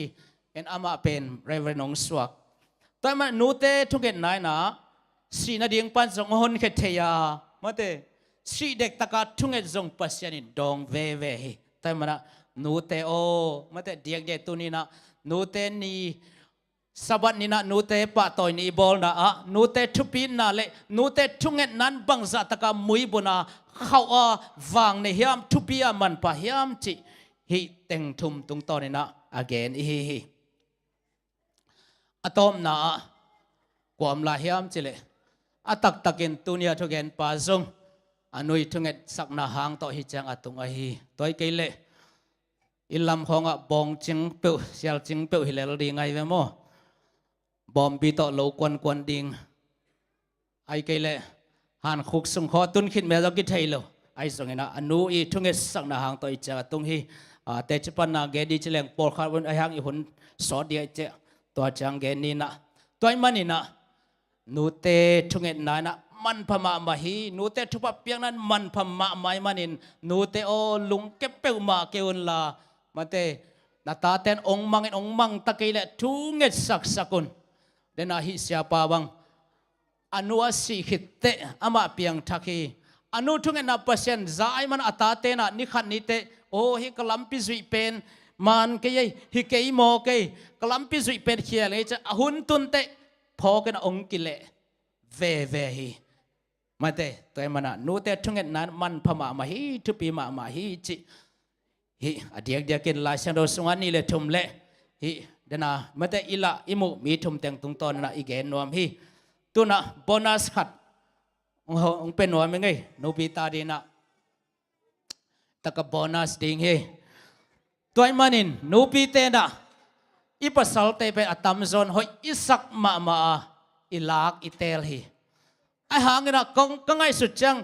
၊ အမပန် Reverend အိုင်စွာ။ တုမနုတဲထုငဲတ်နာနာ၊ ဆံနဒိင်ပၢၢ်ဇိုးဟိုၼ်ခိတ်ထေယၢမတဲ။ ဆံဒိင်တကထုငဲတ်ဇိုးပသီယၢၢ်နီဒိုင်ဝဲဝဲဟီ။ တုမနာ၊ နုတဲအိုမတဲ၊ ဒိင်ဒိင်တုန်နီနာ၊ နုတဲနီ စဘတ်နီနာ၊ နုတဲပာ်တွိုင်နီဘိုလ်နာ၊ နုတဲထုပီနာလဲ၊ နုတဲထုငဲတ်နာဘင်ဇာတကမွိဘုနာ၊ ခီၣ်အဝၢင်န့ၣ်ဟျမ်၊ ထုပီအမန်ပာ်ဟျမ်ချီ။ ဟီတဵင်ထုမ်တုင်တွၼ်ၼီနာအဂဲန်အံၤဟီ။ အတၢမ်နာကွၢ်လၢဟျမ်ချီလဲ။ အတကတကဵၼ်တုန်ယၢထုဂဲၼ်ပၢ်ဇိုး၊ အနုထုငဲတ်စကနဟန်တုဟီချၢင်အတုင်အဟီ။ တွိုက်ကိလဲ အံလမ်ဃိုင်အဘိုင်ချၢင်ပဵုၣ် ဆၢၣ်ချၢင်ပဵုၣ်ဟီလဲလီဒိင်ငါဝဲမော၊ ဘိုင်ဘီတုလိၣ်ကွၢ်ကွၢ်ဒိင်၊ အံကိလဲ ဟန်ခုၣ်စုင်ဃိုတုၼ်ခိတ်မဲလိကိထေလိၣ်။ အံဇိုးနီနာ၊ အနုအံထုငဲတ်စကနဟန်တုဟီချၢင်အတုင်ဟီ။ တဲချပၢၼ်နာဂဲဒိချီလဲၣ် ပိာ်ဃာ်ဝဲအဟၢင်အံဟုၼ်စီဒိအံချၢင် တွၢ်ချၢင်ဂဲနီနာ။ တွၢ်မၢ်နီနာ နုတဲထုငဲတ်နာနာ မၢ်ဖးမးမးဟီ။ နုတဲထုဖးပျဲၢ်နာ မၢ်ဖးမးမးမၢ်နီ၊ နုတဲအို လူင်ကဲပဵုၣ်မးကဲဝုၢ်လၢ မတဲ နတၢ်တဲၣ်အိုင်မၢ်အိုင်မၢ်တက့ၢ်လဲၣ် ထုငဲတ်စကစကဝုၢ် ဒဲနာဟီဆၢပၢ်ဘၣ် အနုအဆံခိတ်တဲ အမၢ်ပျဲၢ်ထၢၣ်ဟီ။ အနုထုငဲတ်နာ ပသီယၢၢ်စၢ်အံမၢ် အတၢ်တဲၣ်နာ နံၣ်ဃၣ်နံၣ်တဲၣ် အို ဟီကလမ်ပံၣ်စွံၣ်ပၢၼ် မၢ်က့ယဲ ဟီက့မီက့ ကလမ်ပံၣ်စွံၣ်ပၢၼ် ခဲလၢာ်အံချၢ အဟုၼ်တုၼ်တဲၣ် ဖီက့နအိုင်က့လဲၣ် ဝဲဝဲဟီ မတဲ တွၢ်မၢ်နာ နုတဲထုငဲတ်နာ မၢ်ဖးမးမးဟီ ထုပီမးမးဟီ ချီ ဟီ အဒိၣ်ကဒိၣ်က့ၢ် လၢဆၢၣ်ဒိၣ်စုင်အနံၣ်လဲၣ် ထုမ်လဲၣ် ဟီ ဒဲနာ မတဲ အံလၢအံမူ မီထုမ်တၢင်တုင်တွၼ်ၼၼ် အံဂဲၢ်နွမ်ဟီ တုၼ်န bonus ခၢၣ် အံပၢၢ်နွမ်မ့ၢ်ဂ့ၤ နုပံတၢ်ဒ်န တက bonus ဒိၣ်ဟီ တွၢ်မၢ်နီ နုပံတဲန အံပစၢ်တဲပၢၢ်အတၢ်မၢ်ဇိုး ဟိုအံစကမးမး အံလၢကံတဲၣ်ဟီ အဟၢင်နကုင်ကငါအံစုၣ်ချၢင်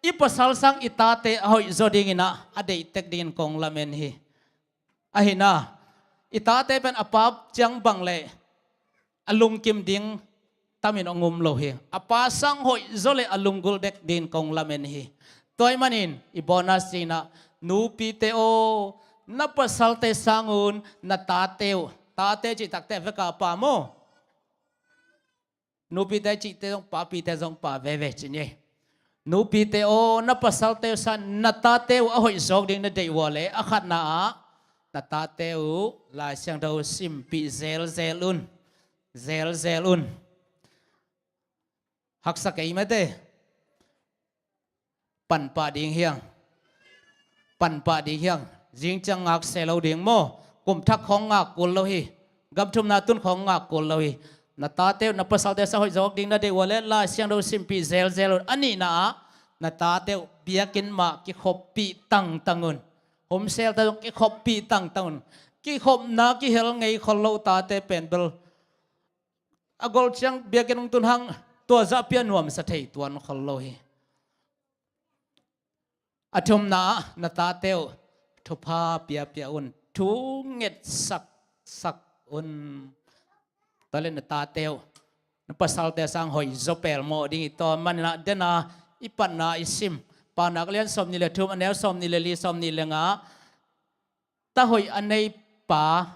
အံပစၢ်စၢ်အံတၢ်တဲအဟိုအံဇိုးဒိၣ်နီနာ အဒိၣ်တၢ်ဒိၣ်ကုင်လၢမၢ်ဟီ အဟီန အံတၢ်တဲပၢၢ်အပၢ်ချၢင်ဘၣ်လဲၣ် အလူင်ကဵမ်ဒိၣ် တၢ်မၢ်အငုမ်လိၣ်ဟီ အပၢ်စၢ်ဟိုအံဇိုးလဲၣ် အလူင်ကူလ်ဒိၣ်ဒိၣ်ကုင်လၢမၢ်ဟီ တွၢ်မၢ်နီ အံ bonus ဒိၣ်နီနာ Nupite aw, na pasalte sangun na tate uh, tate cih takte a veka pa maw? Nupite cihte zong, papite zong pa veve ci ni. Nupite aw, na pasalte uh sang na tate uh a hoih zawk ding na deih uh a leh, a khatna ah na tate uh Lai Siangtho simpih zelzel un. Zelzel un. Haksa kei mate. Pan pah ding hiang. Pan pah ding hiang. Zing ciang ngak se lo ding maw? Kum thak khawng ngak kul lo hi. Gam thumna tun khawng ngak kul lo hi. Na tate uh, na pasalte sang hoih zawk ding na deih uh a leh, Lai Siangtho simpih zelzel un. A nihna ah na tate uh biakinn mah kikhoppih tangtang un. Home cell-te zong kikhoppih tangtang un. Kikhopna kihel ngei khol lo tate pen bel a gol ciang biakinn hong tun hang, tua zah pia nuamsa thei tuan khol lo hi. A thumna ah na tate uh thupha piapia un, thu ngetsaksak un. Tua leh na tate uh, na pasalte sang hoih zaw pelmawh ding hi. Tua manin ah dena i patna i sim, Paunak lian sawmnih le thum, a neu sawmnih le li, sawmnih le nga, ta hoih a nei pa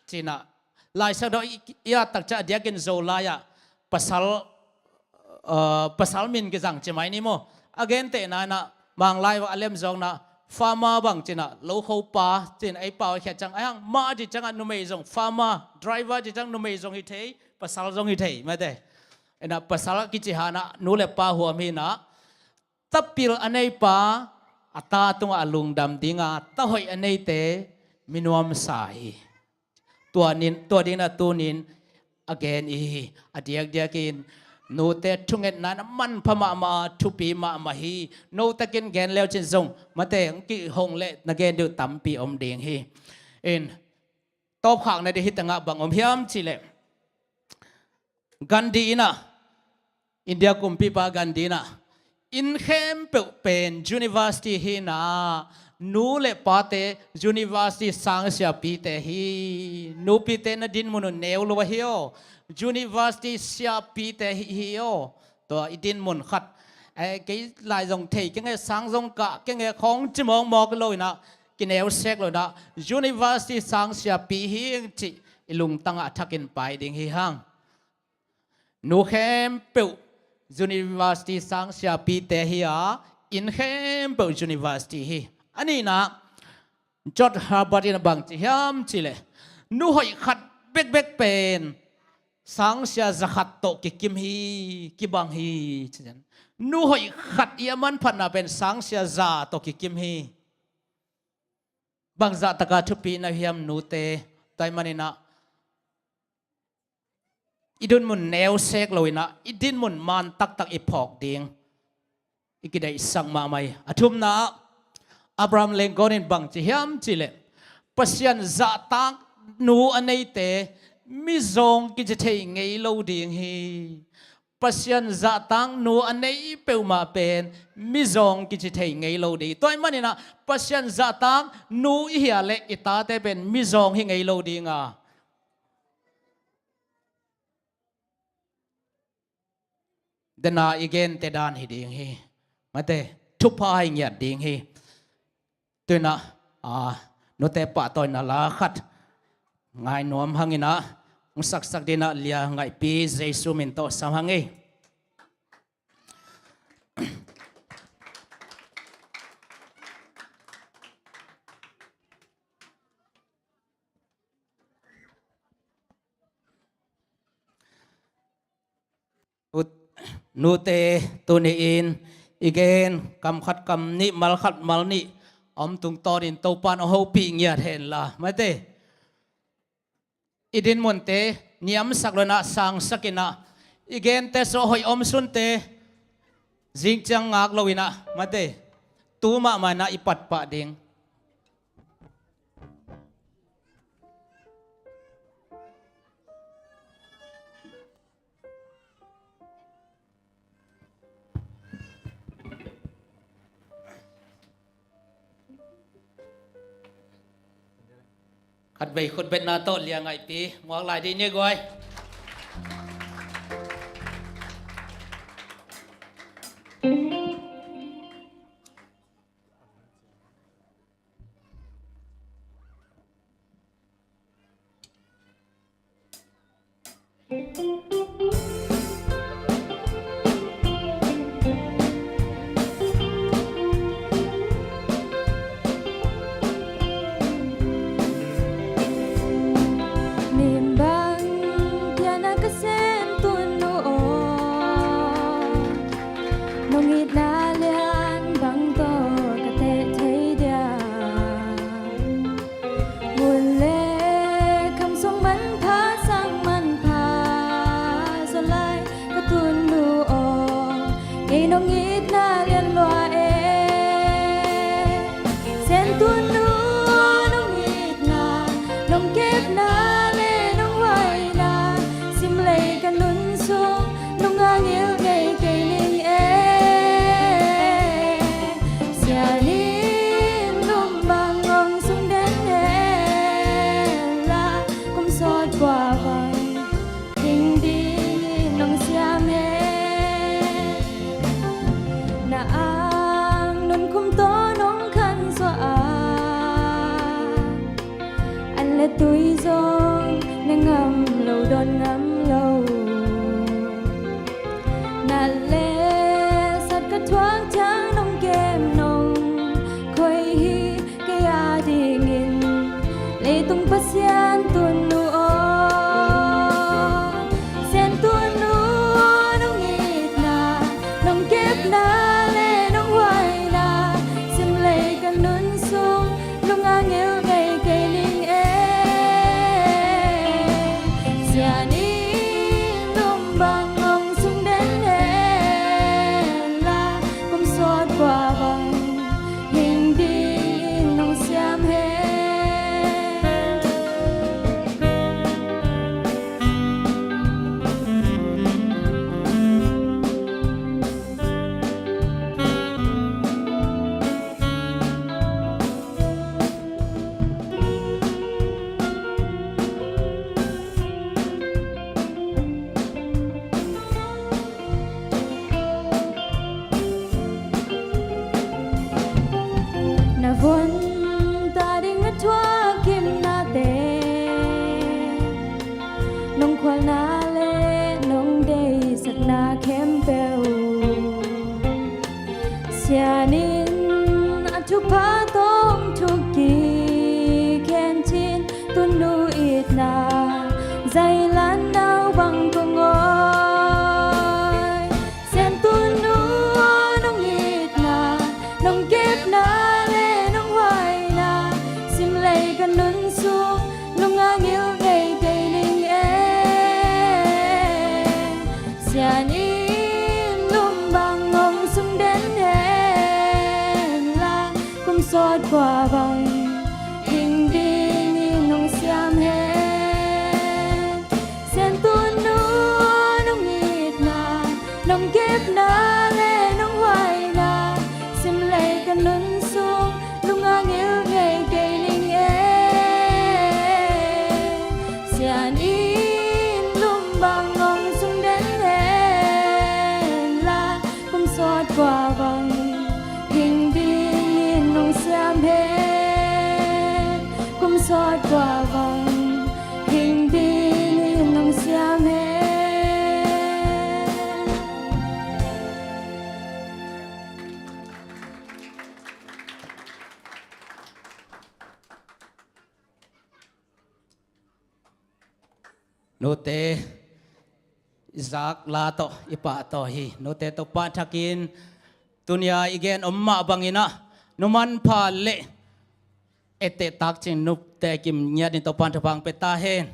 cih ah, Lai Siangtho i, i at tak ciang a diakin Zolai ah pasal, uh, pasal min kizang ci mai ni maw? A gentehna in ah Manglai a lem zawkna farmer bang cih ah, lokho pa cih ah, ei pau a khiat ciang, a hang ma cih ciang ah numei zong, farmer, driver cih ciang numei zong hi thei, pasal zong hi thei mate. In ah pasal a kici hang ah nu le pa huam hi in ah, ta pil a nei pa a ta tungah a lungdam ding a, ta hoih a neite mi nuamsa hi. Tua nin, tua dingin ah tunin a gen i hi. A diakdiakin nute thungetna in ah manpha mahmah, thupi mahmah hi. Note kin gen leu cin zong mate, kihong leh na gen ding uh tampi om ding hi. In, tawpkhakna ding hi tangah bang om hiam cih leh, Gandhi in ah, India kumpipa Gandhi in ah, inn khempeuh pen university hi in ah, nu le pate university sang siapite hi. Nupite na dinmun uh neu lo ahi aw. University siapite hi, hi aw. Tua i dinmun khat, eh, kei lai zong thei keng e, sang zong kah keng e, khawng ci mawkmawk lo in ah, kineu sek lo in ah, university sang siapi hi ing cih i lungtang ah thakin pai ding hi hang. Nu khempeuh university sang siapite hi a, inn khempeuh university hi. A nihna, George Herbert in bang ci hiam cih leh, nu hoih khat bekbek pen sangsia za khat tawh kikim hi, kibang hi, ci ciang. Nu hoih khat i a manphatna pen sangsia za tawh kikim hi. Bangzah taka thupi na hiam nute, tua ahih manin ah i dinmun neu sek lo in ah, i dinmun man taktak i phawk ding i kideihsak mahmah hi. A thumna ah, Abraham Lincoln in bang ci hiam cih leh, Pasian zahtak nu a neite mizawng kici thei ngei lo ding hi. Pasian zahtak nu a nei peuhmah pen mizawng kici thei ngei lo ding hi. Tua ahih manin ah Pasian zahtak nu i hih leh i tate pen mizawng hi ngei lo ding a, dena i gente dan hi ding hi. Mate, thupha hi ngiat ding hi. Tu in ah, a, nute pahtawina la khat ngai nuam hang in ah, hong saksak dingin ah Lia Ngaihpi Jesu min tawh sam hang ei. Ut, nute, tuni-in i gen kam khat kam nih, mal khat mal nih a om tungtawnin Topa'n hong hopih ngiat hen la, mate. I dinmunte niamsak lo in ah, sangsak in ah, i gente sawt hoih om sunte zing ciang ngak lo in ah, mate, tu mahmah in ah i patpah ding. Khatvei khutbetna tawh Lia Ngaihpi, muak lai dih ni guai. Tunu nong itna, nong kepna le nong huaina, simlei ka nun sung nong angil ngei kei ning e. Sianin lum bang ong sung den hen la, kum sawt kua bang hing dingin nong siam hen. Na ang nunkhum tawh nong khansuah a, an le tui zong ne ngam lo, dawn ngam lo. Nat le sat ka thuak ciang nong kem nong khoi hi. Kei a dingin leitung Pasian tunu aw, Sian tunu aw, nong itna, nong kepna le nong huaina, simlei ka nun sung nong angil ngei kei ning e. Sianin lum bang ong sung den hen la, kum sawt kua bang hing dingin nong siam hen. Na vuan ta ding na thuak kimnate, nong khualna le nong deisakna khempeuh, Sianin a thupha tawh thuk kikhen cin, tunu itna zailan nau bang kong awi. Sian tunu aw, nong itna, nong kepna le nong huaina, simlei ka nun sung nong angil ngei kei ning e. Sianin lum bang ong sung den hen la, kum sawt kua bang hing dingin nong siam hen. Sian tunu aw, nong itna, nong kepna le nong huaina, simlei ka nun sung nong angil ngei kei ning e. Sianin lum bang ong sung den hen la, kum sawt kua bang hing dingin nong siam hen. Kum sawt kua bang hing dingin nong siam hen. Note i zak la tawh i pah tawh hi. Note Topa thakin tunia i gen om mah bangin ah, nu manpha le etteh takcing nute kim ngiat in Topan thupha hong pia ta hen.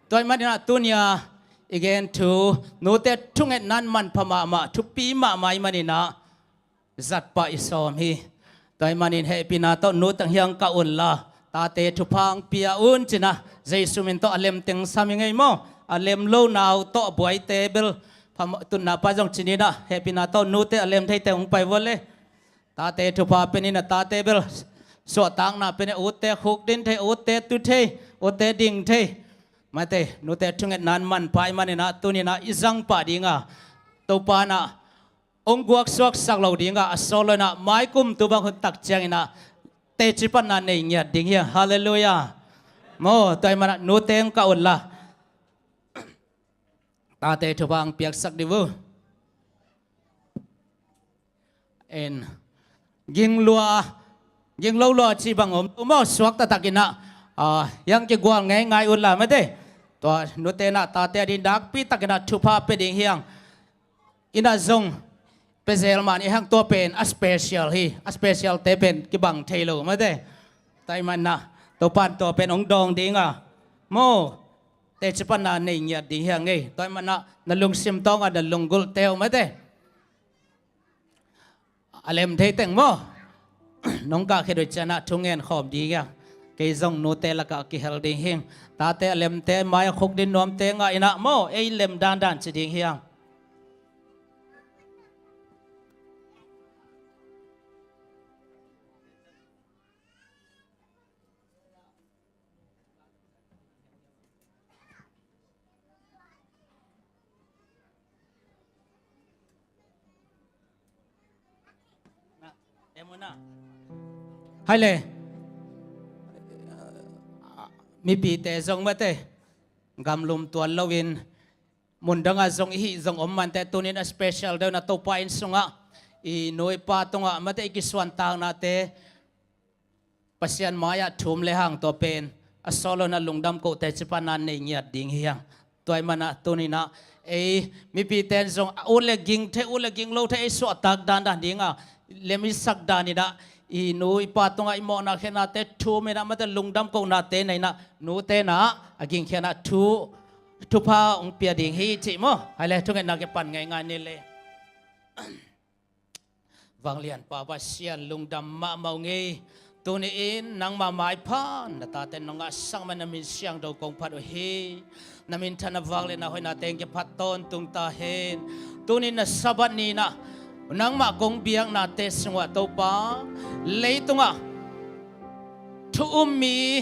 Tua ahih manin ah tunia i gen thu, note thungetna in manpha mahmah, thupi mahmah ahih manin ah zat pah i sawm hi. Tua ahih manin hehpihna tawh nute hong hiang kah unla, tate thupha hong pia un ci-in ah Jesu min tawh a lemteng sam hi ing ei maw. A lem lo nau tawh a buaite bel phamawh, tutna pai zong ci-in ah, hehpihna tawh nute a lem theite hong pai vua le. Tate thupha pia ni in ah, tate bel suahtakna pia ni in ah, ute khukdin thei, ute tu thei, ute ding thei. Mate, nute thungetna in manpha ahih manin ah tuni in ah i zang pah ding a, Topa in ah hong guaksuaksak lo ding a, a sawt lo in ah maikum tu bang hun tak ciangin ah teci panna nei ngiat ding hi hang. Halleluiah. Maw, tua ahih manin ah nute hong kah unla, tate thupha hong piaksak dih uh. En, ging lua, ging lo lua cih bang om lo maw, suak taktak in ah, ah, hong kigual ngeingai unla mate. Tua nute in ah tate adingin nakpi takin ah thupha pia ding hi hang. In ah zong pia zel mah ni hang, tua pen a special hi, a specialte pen kibang thei lo mate. Tua ahih manin ah Topan tua pen hong dawng ding a, maw, teci panna nei ngiat ding hi hang ei. Tua ahih manin ah na lungsim tawng a na lunggulh teh uh mate. A lem thei teng maw. nong kah khit uh ciangin ah thungen khawm ding hi hang. Kei zong nute lakah kihel ding hi ing. Tate a lemte mai a khuk ding nuamte ngah in ah maw, ei lem dandan ci ding hi hang. Hai le, mipite zong mate, gamlum tuan loin, mun dangah zong i hih zong om mante, tunin a special deuh na Topa inn sungah i nu i pa tungah mate i kisuantaknate Pasian mai-ah thum le hang tua pen a sawt lo na lungdam kote cipan na nei ngiat ding hi hang. Tua ahih manin ah tunin ah ei mipite in zong a ut le ging thei, ut le ging lo thei ei suahtak dandan ding a lem i sak danin ah i nu i pa tungah i mawhna khenate thum in ah mate lungdam konate nei in ah nute in ah a gingkhian ah thu, thupha hong pia ding hi cih maw. Hai le thungetna kipan ngeingai ni le. Vanglian Pa Pasian lungdam mahmah ung ei. Tuni-in nangmah maipha na tate nong ngahsak man na min siangtho kong phat uh hi. Na minthanna vangliatna hoihnate in kiphat tawntung ta hen. Tuni na Sabbath ni-in ah nangmah kong biaknate sungah Topa leitungah thu um mi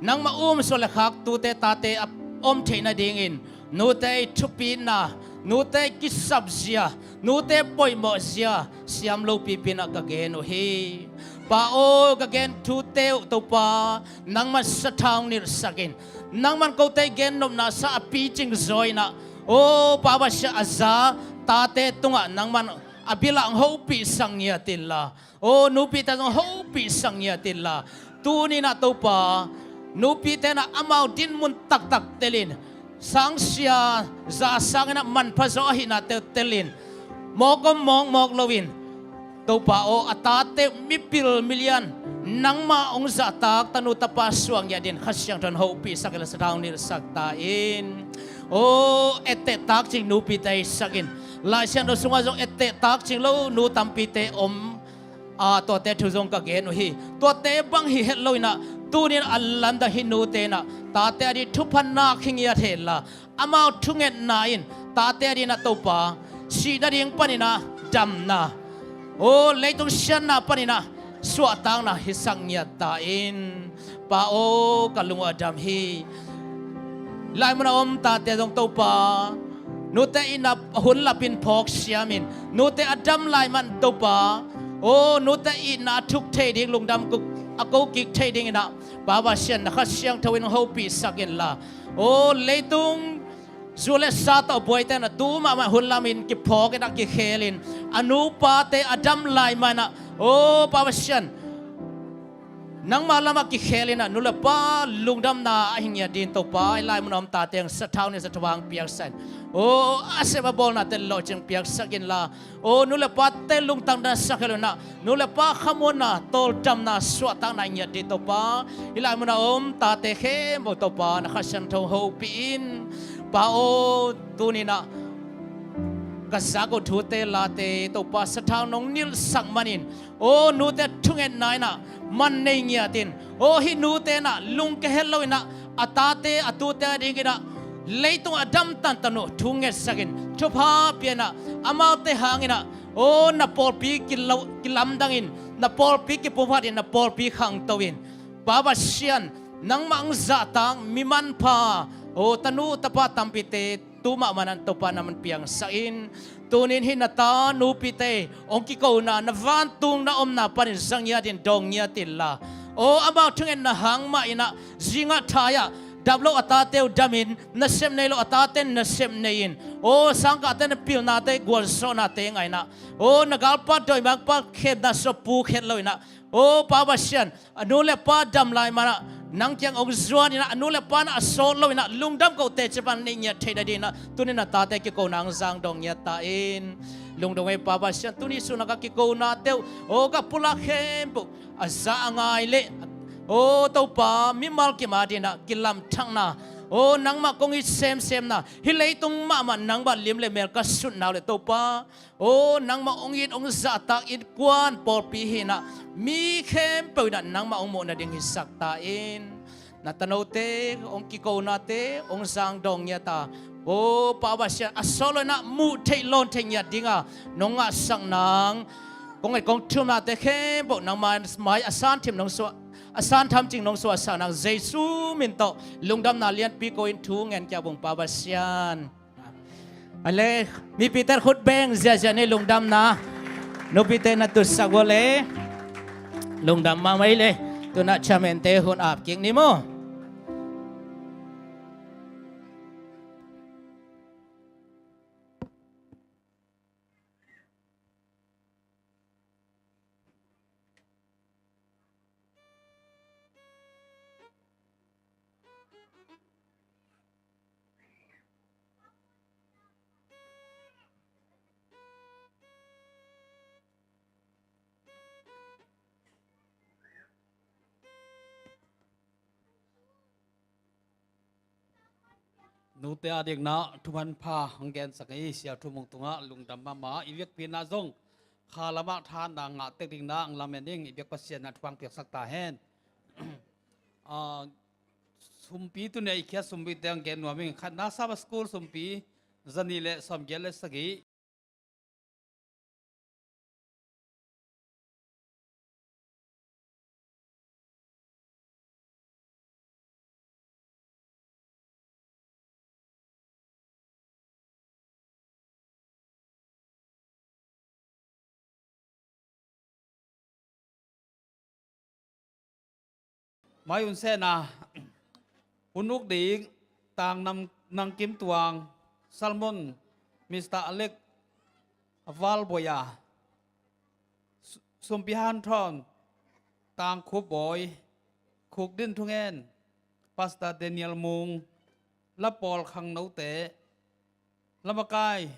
nangmah um suan le khak tute tate a om theih nadingin nute i thupitna, nute i kisapzia, nute poimawhzia siam lopipi in ah ka gen uh hi. Pa aw, ka gen thute uh Topa nangman sathau nilhsak in, nangman kote i gennopna sa a picing zaw in ah aw Pa Pasian a za tate tungah nangman a bilah hong hopihsak ngiat inla, aw nupite zong hopihsak ngiat inla, tuni-in ah Topa nupite in ah amau dinmun taktak telin sangsia za sangin ah manpha zaw ahihnate uh telin mawk om mawkmawk loin Topa aw a tate uh mipil milian nangmah hong zahtak tanu tapa suak ngiat dingin Kha Siangtho in hopihsak inla sathau nilhsak ta in. Aw etteh takcing nupite hi sak in. Lai Siangtho sungah zong etteh takcing lo nu tampite om a, tuate thu zong ka gen uh hi. Tuate bang hi het lo in ah tuni-in a lamdang hih nute in ah tate a ding thupha nak hi ngiat henla, amau thungetna in tate a dingin ah Topa sih nading panin ah damna, aw leitung siatna panin ah suahtakna hisak ngiat ta in. Pa aw, ka lung uh a dam hi. Lai mun a om tate zong Topa nute itna hun lapin phawk siamin nute a dam lai man Topa, aw nute itna a thuk thei ding, lungdam a ko kik thei dingin ah Pa Pasian na Kha Siangtho in hong hopihsak inla, aw leitung zu le sa tawh buaite in ah tu mahmah hun lamin kiphawk in ah kikhelin a nupate a dam lai man ah aw Pa Pasian nangma lamah kikhelin ah nu le pa lungdamna a hi ngiat dingin Topa i lai mun a om tate hong sathau nilhsak, thupha hong piaksak in. Aw a sep a bawlnate lawhcing piaksak inla, aw nu le pate lungtang dan sak hel un ah nu le pa khamuanna, tawldamna, suahtakna a hi ngiat dingin Topa i lai mun a om tate khempeuh Topa na Kha Siangtho hong hopih in. Pa aw, tuni-in ah ka zak uh thute late Topa sathau nong nilhsak manin aw nute thungetna in ah man nei ngiat in, aw hih nute in ah lungkia het lo in ah a tate a tute a dingin ah leitung a dam tantan uh thu ngetsak in, thupha pia in ah amaute hangin ah aw na pawlpi kilo, kilamdang in, na pawlpi kipumkhat in, na pawlpi khangto in. Pa Pasian, nangmah hong zahtak mi manpha, aw tanu tapa tampite tu mahmah in ah Topa nangman piangsak in. Tuni-in hih na ta nupite hong kikona na vantung na omna panin za ngiat in, dawng ngiat inla, aw amau thungetna hang mah in ah zingah thai-ah dap lo a tate uh damin, nasep nei lo a tate in nasep nei in, aw sangkahte in a pilnate, gualzawhnate ngah in ah, aw na galpa dawimangpa khemna sungah puk het lo in ah, aw Pa Pasian, a nu le pa dam lai man ah nang kiang hong zuan in ah a nu le pa in ah a sawt lo in ah lungdam kote cipan nei ngiat theih nadingin ah tuni-in na tate kikona hong zang, dawng ngiat ta in. Lungdam ei Pa Pasian, tuni sun a ka kikonate uh, aw ka pulak khempeuh a za a ngai le, aw Topa mimal kim a dingin ah kilamthakna, Aw, nangmah kong it semsemna, hih leitung mahmah nangmah lim le mel ka sutna uh leh Topa, aw, nangmah hong it hong zahtak innkuan pawlpi hi-in ah, mi khempeuh in ah nangmah hong muh nading hisak ta in. Na tanote hong kikonate hong zangdawng ngiat a, aw, Pa Pasian, a sawt lo-in ah muh theih lawn theih ngiat dinga nong ngahsak nang, kong et kong thumnate khempeuh nangma mai a santhim nong suah, a santham cing nong suahsak nang, Jesu min tawh lungdamna lianpi ko-in thu ngen kia ung, Pa Pasian. Ale, mipite khut beng ziahziah ni, lungdamna. Nupite na tutsak uh le, lungdam mahmah hi le. Tu-in ah chairman-te hun ap kik ni maw. Nute a dikna thupha hong gensak i Sia Thu Mung tungah lungdam mahmah. I biakpiakna zong kha lamah thahatna ngah tek dingin hong lamen ing. I biak Pasian in thupha hong piaksak ta hen. Ah, sumpi, tuni a i khiat sumpite hong gen nuam ing. Khatna Sabbath School sumpi za nih le sawmgiat le sagih. Mai un sena, hun uk ding, Tang Nam, Nang Kim Tuang, Salmon, Mister Alex Valboya, Su-, Sumpi Han Thon, Tang Khup Bawi, Khuk Din Thungen, Pastor Daniel Mung, Lapawl Khangnote, Lamakai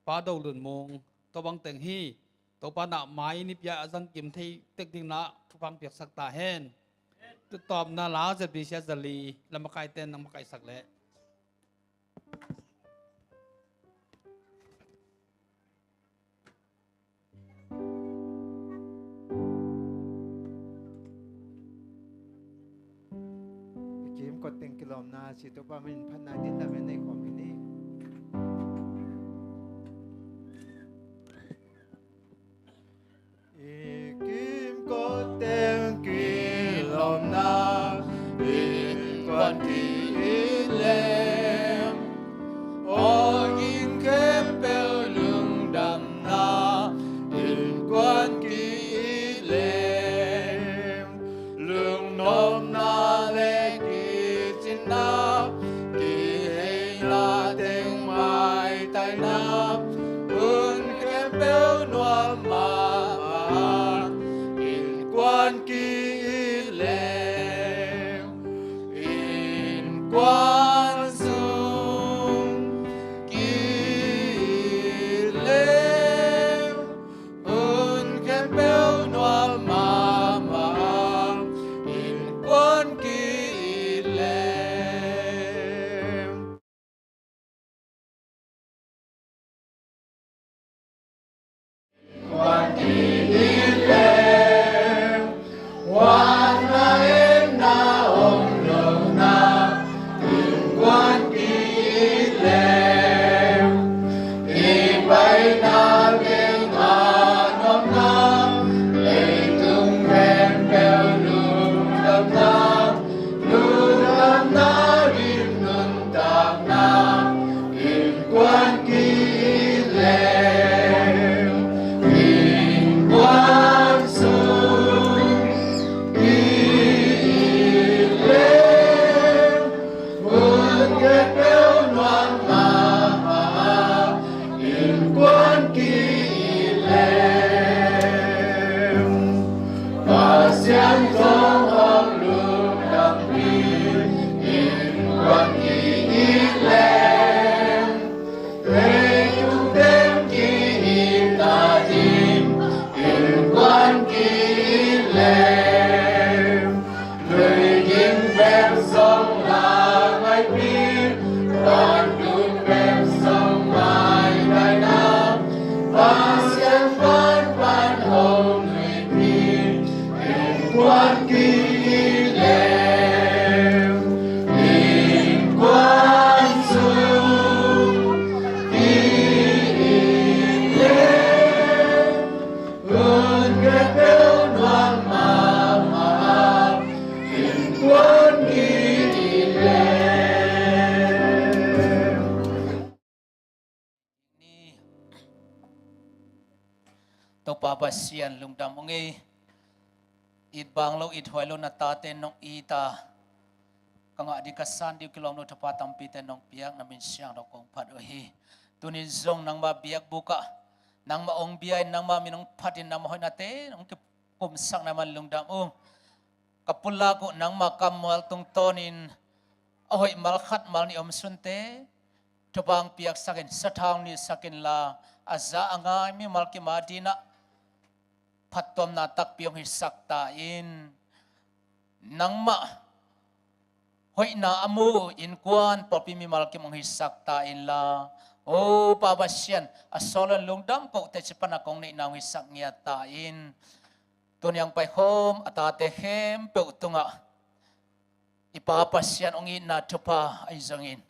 Pa Do Lun Mung, tua bang teng hi. Topa in ah mai nipi a zangkim thei tek dingin ah thupha hong piaksak ta hen. Tu tawpna la Z B C a zali, lamakaite in hong makaisak leh. I kimkot teng kilawmna, Situ Pa min phatna din lamen nei khawm hi ni. I kimkot teng kilawmna, innkuan ki-it leng, aw, inn khempeuh lungdamna, innkuan ki-it leng, lungnopna le kicinna, kiheina teng maitaina, hun khempeuh nuam mahmah, innkuan ki-it leng, innkuan sung ki-it leng, hun khempeuh nuam mahmah, innkuan ki-it leng. Innkuan ki-it leng, huan a enna om lohna, innkuan ki-it leng, i paina teng a nuamna, leitung khempeuh lungdamna, lungdamna ding nuntakna, innkuan ki-it leng, innkuan sung ki-it leng, hun khempeuh nuam mahmah, innkuan ki-it leng, Pasian zong hong lungdam hi, innkuan ki-it leng, leitung teng ki-itna ding, innkuan ki-it leng, lui ging bek zong la Pasian lungdam ung ei. It bang lo, it huai lo na tate nong it a, ka ngah ding ka san ding uh kilawm lo thupha tampite nong piak na min siangtho kong phat uh hi. Tunin zong nangma biakbuk ah nangma ong bia in, nangma min ong phat in, nangma hoihnate nong kikumsak na man lungdam ung. Ka pulak uh nangma kammal tungtawnin a hoih mal khat mal nih om sunte thupha ong piaksak in, sathau ong nihsak inla, a za a ngai mimal kim a dinah phattuamna takpi ong hisak ta in. Nangmah hoihna a mu innkuan pawlpi mimal kim ong hisak ta inla, o Pa Pasian, a sawlun lungdam koh teci pana kong neihna ong hisak ngiat ta in. Tuni a ong paikhawm a tate khempeuh tungah i Pa Pasian ong itna thupha ahi zongin,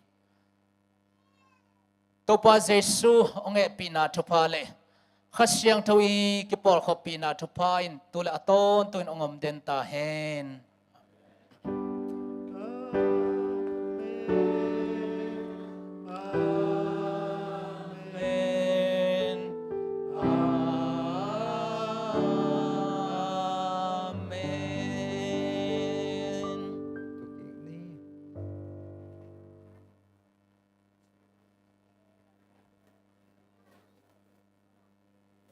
Topa Jesu ong hehpihna thupha le Kha Siangtho i kipawlkhoppihna thupha in tu le a tawntung in ong om den ta hen.